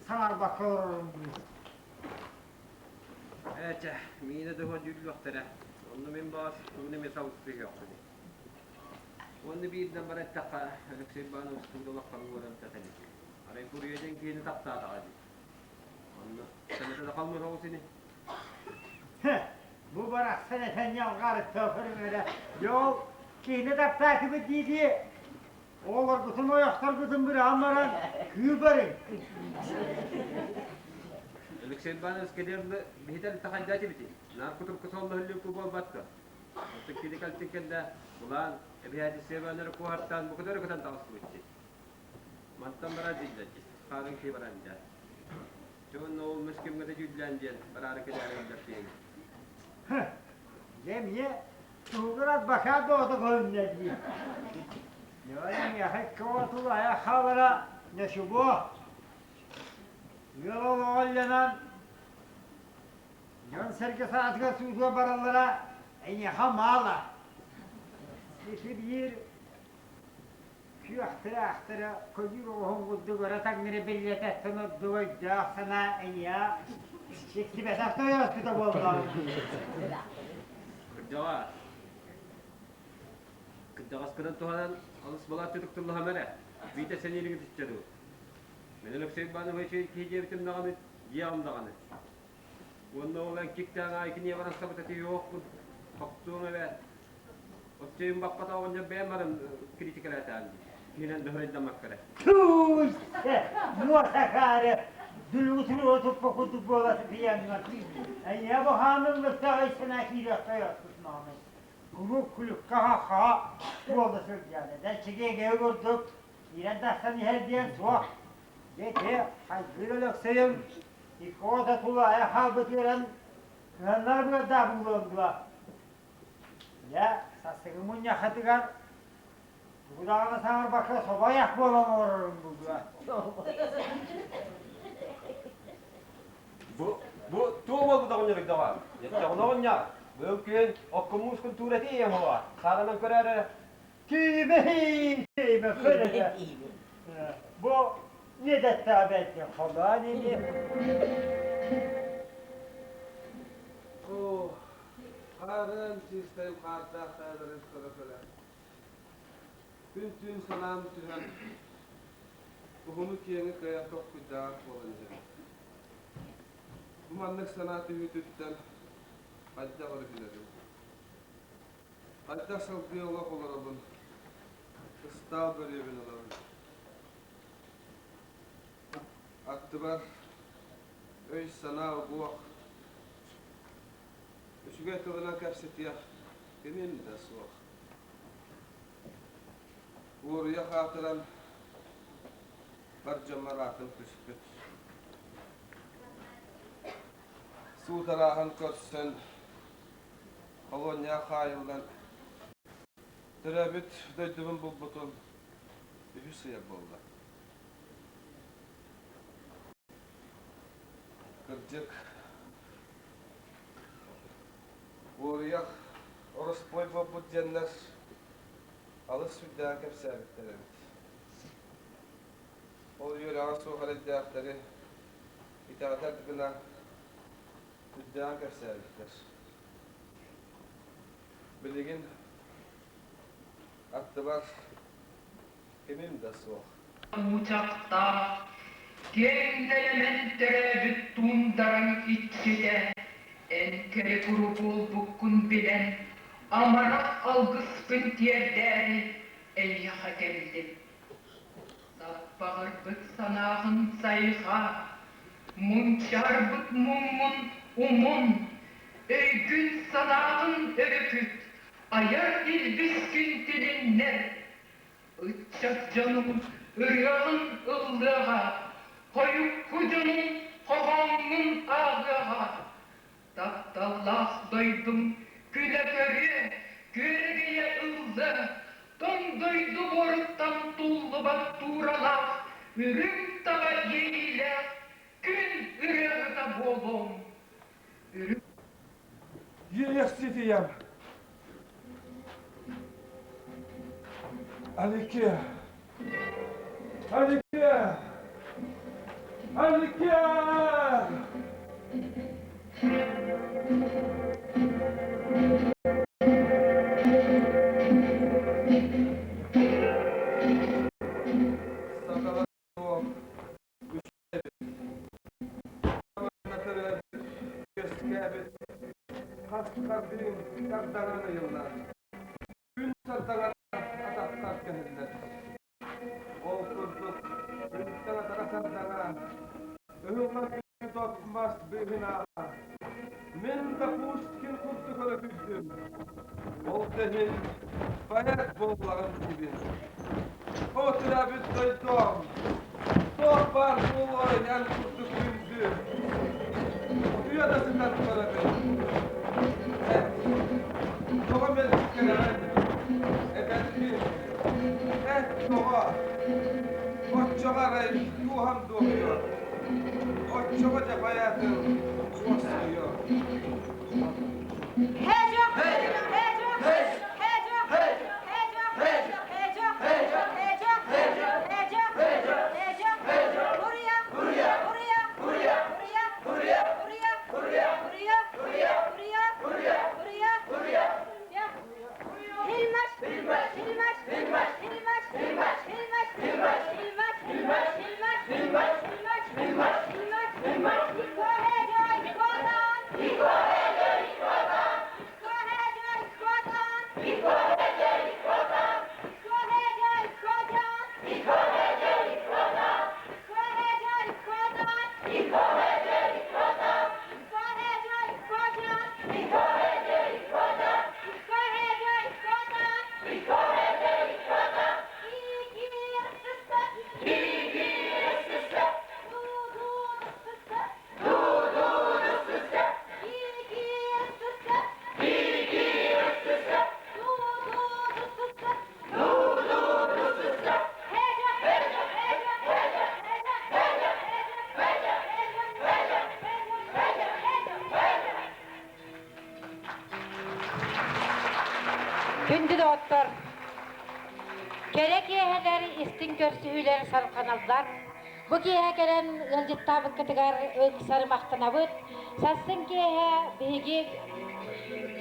саҥарбакка олорорум дуу. Ээ чэ, миинэ туһугар дьүүллүөхтэрэ. Онно мин баҕас тугун эмэ салгыһыахпыный. Уонна биирдэн баран эттэххэ, Алексей Иванович тугу да улаханнык уоран илик. Арай буруйа диэн киһини таптаатаҕа дии. Онно сэмэтэ да халмыр оҕус ини. Бу барахсан этэн ньалҕарыттан көрүҥ эрэ. Дьол киһини таптаатыбыт дии-дии Оҕолоргутун, ойохторгутун быраҕан баран кыы барыҥ. Алексей Иванович кэлиэрли биһитэр тахайда этибити. Наар кутурку соллоһуллуку буолбатка. Оттон кини кэлтин кэннэ булаан эбиһээти сыабанары куоһартаан букутары кытан таҕыстыбытти. Мантан барар дииллэр хаарын кии баран дьэ. Чон ол мөскөмҥө дьүүллээн диэн бараары кэлээри ылдар тиэҥ. Дьэ эмиэ Туһугар адвокат бөҕөтө көһүннэ дии. Миэхэ икки айах хаалара ничего. Ыал олоҕо иллэнэн дьон-сэргэ саатыгар суутугар бараллара эйиэхэ маала. Ити биир күөхтэрэ-ахтара көдьүүр оҕоһун курдук өрө таҥнары биллэтэттэн ордук өйдөөх санаа эйиэхэ иктибэтэх тойооспута буоллаҕа. Кырдьаҕас. Кырдьаҕаскынан туһанан алыс балааччы туттуллаһам эрэ. Биитэ сэниилиҥи түстэ дуу. Мин Алексей Иванович киһи диэбитим даҕаны, дьиэҕим даҕаны. Уонна ол эн киктээн аайы киниэ баран сабыта тиийиэхпин. Хохтуоҥ эбээт. Оччойун баппата оҕонньор бэйэм баран критикалаатаан дии. Киирэн дөһөрөйдөмөккө эрэ. Туй! Муосакаары дүлүгүтүн туппа курдук буола сытыйаҥҥын. Эйиэ бу хааныллыктаҕай санаа киириэххэ маамай. Куруук күлүккэ хахха буола сылдьан. Эдэрчигэ курдук киирэн тахсан иһэр диэн суох. Дьэ хайгыыр Өлөксөйүм иккота тулаайа хаалбыт үөрэн кыһаннар быардаах буолуон дуо? Дьэ, сассыгы мунньаххытыгар тугу даҕаны саҥарбакка собойах буолан олорорум буолуо. Бу, бу туох буолбут оҕонньоруй доҕоор? Дьэччэҕинэ оҕонньор, быйыл күһүн оккомуус культура тиийэн оҕо, сааранан көрөөрө Тиийимэ, тиийимэ, көрөдө. Бу не дэттээбэттин холоон ини. Оо, хаарыан чыыстайым хаардаах таайдарын көрө-көрө. Күн-түүн санаам түһэн, уһуну-киэҥи кыайан толкуйдааҕар буолан иһэбин. Бу маннык санаа түһүүтүттэн хайдах өрүһүнэбин? Хайдах салгыы олох олоробун? Ыстаал бөрүөбүн ылабын. Аттыбар өй-санаа угуох, үчүгэй тылынан кэпсэтиэх кимим да суох. Уоруйах аатыран бар дьоммор аатым түспүт. Суут арааһын көрсөн, холуонньаҕа хаайыллан, төрөөбүт дойдубун булбутум үһүс ыйа буолла. Кырдьык, уоруйах ороспуой буолбут диэннэр алыс сүрдээҕин кэпсээбиттэр эбит. Ол үөрэҕэ суох эрэйдээхтэри итэҕэтэр гына сүрдээҕин кэпсээбиттэр. Билигин аттыбар кимим да суох. Уучахтаах, киэҥ нэлэмэн төрөөбүт туундараҥ иччитэ, эн кэрэ куру буолбуккун билэн, амарах алгыспын тиэрдээри эйиэхэ кэллим. Саппаҕырбыт санааҕын сайҕаа, мунчаарбыт муҥҥун умун, өйгүн-санааҕын өрүкүт, айар илбискин тилиннэр. Ыччат дьонуҥ ырыаҕын ыллыаҕа, хойукку дьонуҥ хоһооҥҥун ааҕыаҕа. Тапталлаах дойдум күлэ көрүө, күөрэгэйэ ыллыа, тоҥ дойду буоруттан туллубат тууралаах, үрүҥ таба иэйиилээх күн ырыаһыта буолуоҥ. Үрүҥ Иэйэхситийэм Алике! Алике! Алике! Сахалар Үөскээбит хас хардыым сардаҥан ыйыллар. Күн сардаҥата атахтар кэһиллэр. Ол курдук күнтэн атара сардаҥа, ыһыллар күн мас быыһынааҕа. Мин да Пушкин курдук өрөкүйдүм. Ол да иһин поэт буоллаҕым диибин. О, төрөөбүт дойдум, туох баар буолуой эн курдук күндү. Утуйа да сытан көрөбүн. Эт, тоҕо мэлдьи кэрэҕин? Эдэрбин. Эт, тоҕо? Оччоҕо арай дууһам дуоһуйуо. Оччоҕо дьэ байаатын уоскуйуо. Күндү доҕоттор, кэрэ киэһэлэр, истиҥ көрсүһүүлэр салҕаналлар. Бу киэһэ кэлэн ыалдьыттаабыккытыгар ыксары махтанабыт. Сарсын киэһэ биһиги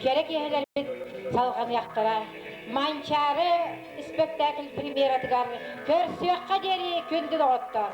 кэрэ киэһэлэрбит салҕаныахтара. Манчаары спектакль премьератыгар көрсүөххэ диэри күндү доҕоттор!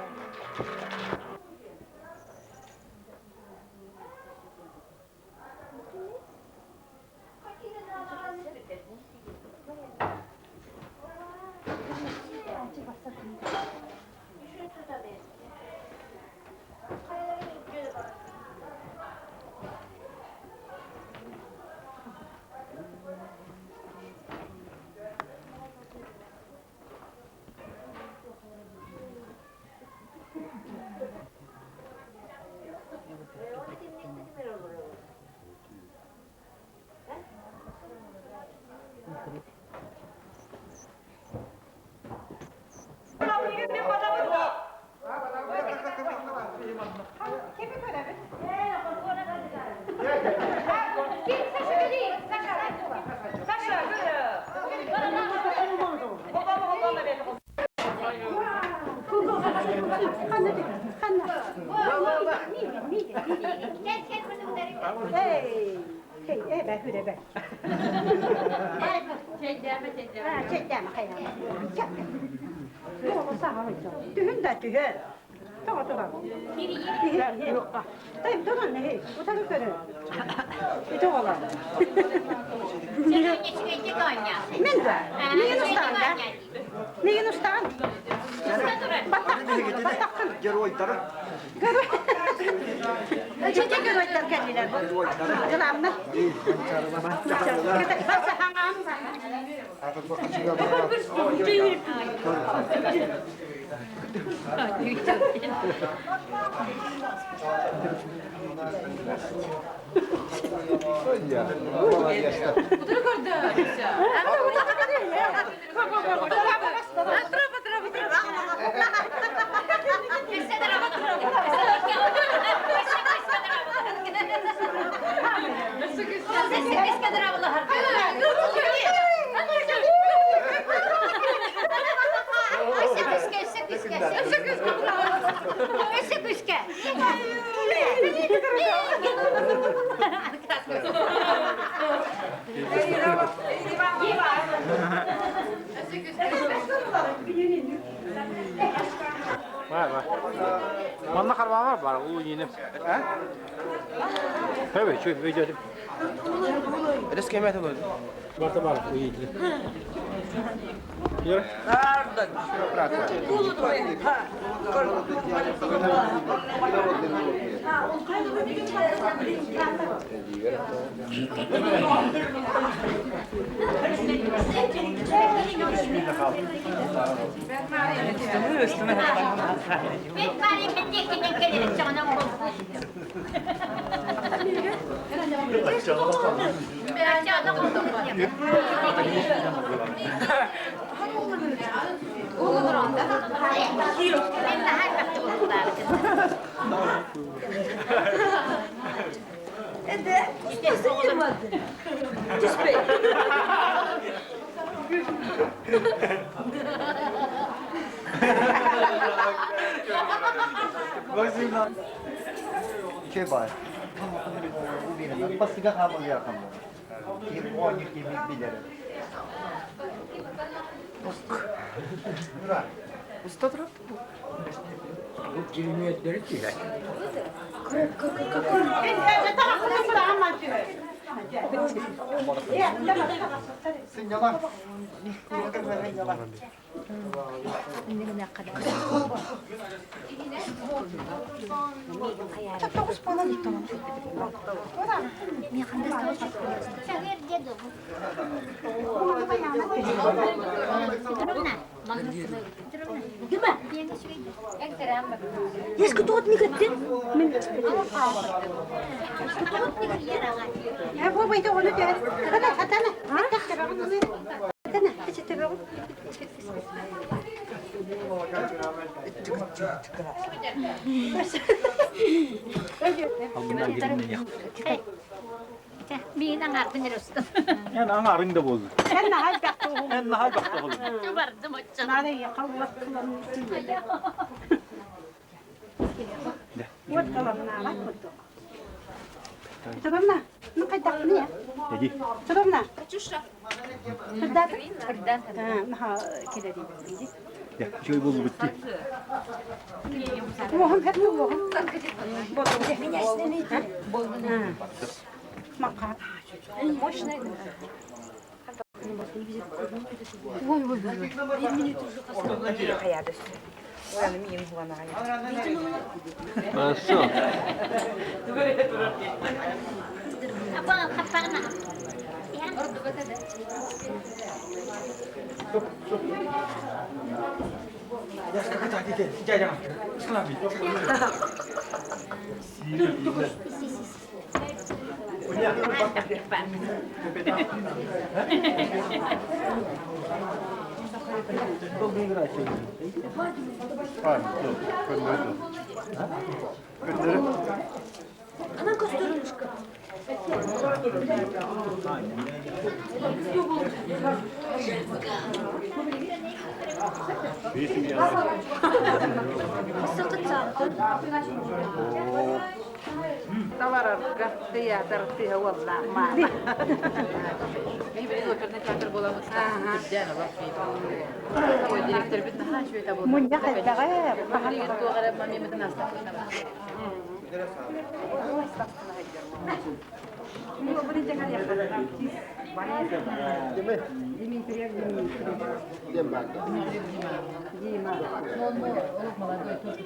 Түһүн да түһэ. Тоҕо турар. Тайм туран эһи, утары көрө. Ити оҕолор. Мен да. Миигин устаан да. Миигин устаан. Баттаххын, баттаххын. Геройдары. Чече геройдар кэллилэр. Кыламна. Var var. Манна харбаамар бар, уу ииним. Höbe, чүй, өйдөтүм. Эдес кемет олорду. Барта бар, уйдли. Yürü. Че бар. Басыга хамыл якам. Ким оник ким билер. Usta taraf bu. Bu 27'leri tüyler. Сыньяла. Миин аҥаарбын эрэ устум. Эн аҥаарыҥ да буоллун. Эн наһаа элбэхтэ уһун. Эн наһаа элбэхтэ уһун. Бардым оччоҕо. Наада ийэхэ уот кылам Уот кыламнаабат курдук. Петровна, ну хайдахпын я? Эди. Петровна. Катюша. Кырдаатын? Кырдаан. Наха килерин. Үчүгэй буоллубут дии. Уоһум хэт уоһум. Макка. Мощный. Ой, ой, ой. Хорошо. Она кастрюлечка. Таларарга театр тыа уолла маама. Оперный театр буоламмыт үрдээн олох Ой, директорбит наһаа үчүгэй табыллар. Мунньах элбэҕэ. Билигин туох эрэ мамимытын астаппытына Дима. Он молодой тоже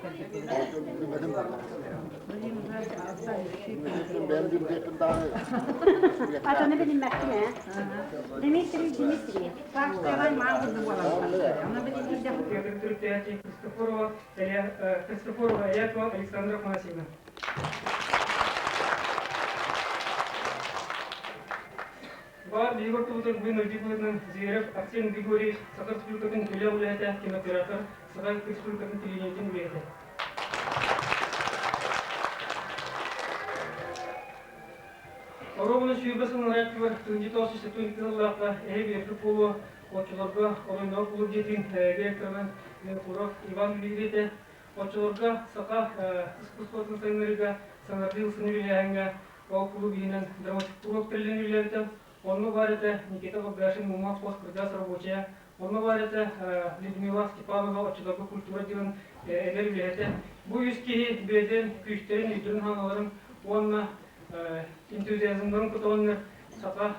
Атаны билиммэккин ээ. Дмитрий Дмитриев. Христофорова Христофорова Якова Александра Афанасьевна. Бар биһиги ортобутугар бүгүн өйдүү быһыытынан Зверев Арсен Григорьевич Саха Республикатын үлэ үлэһитэ, кинооператор, Саха Республикатын телевидениетин үлэһитэ. Оруобуна 20 сыл тыһыынча 972 сыллаахха эһэ биэрбит буолуо оччолорго Оройноо кулууп дьиэтин директорынан Винокуров Иван үлэлиир этэ. Оччолорго саха искусствотын сайыннарыыга саҥардыы ылсан үлэлээһиҥҥэ ол кулууп иһинэн драматург тэриллэн үлэлээбитэ. Онно баар этэ Никита Богдашин Мума пост кырдьаҕас рабочая, онно баар этэ Людмила Степанова оччолорго культура отделын эдэр үлэһитэ. Бу үс киһи бэйэлэрин күүстэрин, өйдөрүн-ханаларын уонна энтузиазмнарын көтөҕөннөр саха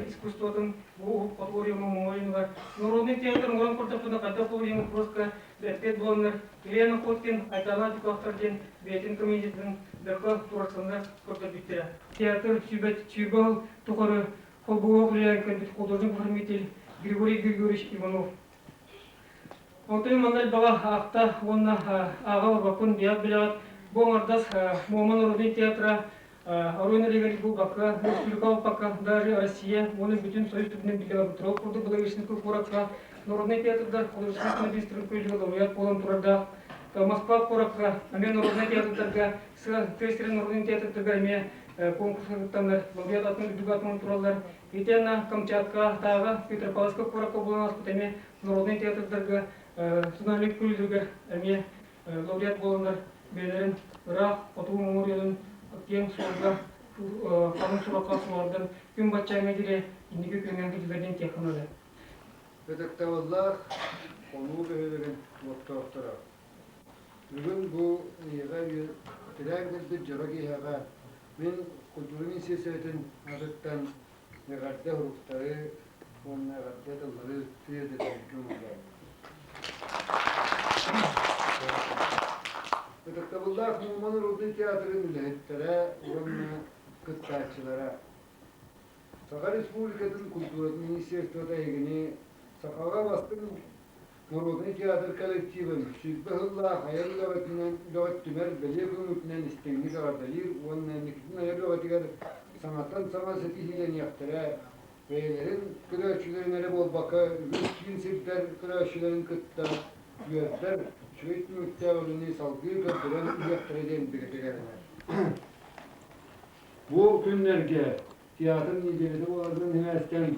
искусствотын бу уһук хотугу оройуоҥҥа муҥуйунугар народный театр оҥорон көрдөхпүнэ хайдах буолуо вопроска эппиэт буоланнар Елена Охоткин, Айтана Дюковтар диэн бэйэтин комедиятын бэркэ туруорсаннар көрдөрбүттэрэ. Театр сүүбэт сүүрбэ сыл тухары холбоһуох үлэлээн кэлбит художник-оформитель Григорий Григорьевич Иванов. Онтон манна элбэҕи аахта уонна ааҕа олорбоппун билэҕит бу аҥардас Муома народнай театра Оройуон регионик буолбакка, республика буолбакка, даже Россия уонна бүтүн Союз үрдүнэн биллэ барбыттар. Ол курдук Благовещенскай куоракка народнай театрдар художественный министрин көдьүгө лауреат буолан турардаах. Москва куоракка эмиэ народнай театрдарга, тыа сирин народнай театрдарга эмиэ конкурска кыттаннар, лауреат атын үрдүк атын тураллар. Итиэннэ Камчаткатааҕы Петропавловскай куоракка буолан ааспыт эмиэ народнай театрдарга Цунами күлүгэр эмиэ лауреат буоланнар бэйэлэрин ыраах хотугу муҥур киэҥ суолга халыҥ сурахха суолардан күн баччааҥҥа диэри инники күөҥҥэ кэллэрдин тиэххэ Ытыктабыллаах Хонуу бөһүөлэгин олохтоохторо! Бүгүн бу эйиэхэ тирээн кэлбит дьоро киһиэхэ мин культура министиэристибэтин аатыттан эҕэрдэ суруктары уонна эҕэрдэ тыллары тиэрдэрбин оҥордум. Ытыктабыллаах Муома народнай театрын үлэһиттэрэ уонна кыттааччылара! Саха Республикатын культуратын министерствота эһигини сахаҕа бастыҥ Народнай театр коллективын 120 сыллаах айар үлэҕитинэн үлэҕит түмэр бэлиэ күҥҥүтүнэн истиҥник эҕэрдэлиир уонна инникитин айар үлэҕитигэр саҥаттан саҥа ситиһиилэниэхтэрэ, бэйэлэрин көрөөччүлэрин эрэ буолбакка, үгүс киин сирдэр көрөөччүлэрин кытта үөрдэр, үчүгэй түмүктээх үлэни салгыы көрдөрөн иһиэхтэрэ диэн бигэтик эрэнэр. Бу күннэргэ. театр неделята буоларынан сибээстээн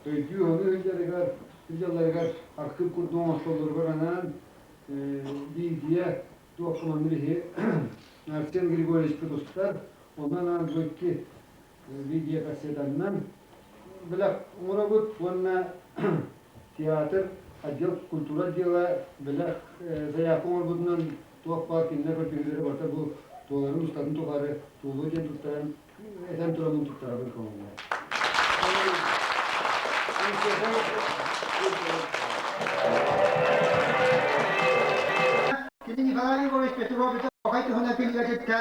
өйдүү-саныы сылдьарыгар, сылдьалларыгар архыып курдук оҥостоллоругар анаан биидийэ туох маннык иһи Арсен Григорьевичпыт устар, онон анаан бу икки видеокассетаннан бэлэх оҥоробут уонна театр отдел культура отдела бэлэх заявка оҥорбутунан туох баар кинилэр көрдөһүүлэрэ барыта бу туоларын устатын тухары туолуо диэн туттаран этэн тураммын туттарабын көҥүллээн. Кини Николай Егорович Петрович Оҕай туһунан кинигэтиттэн.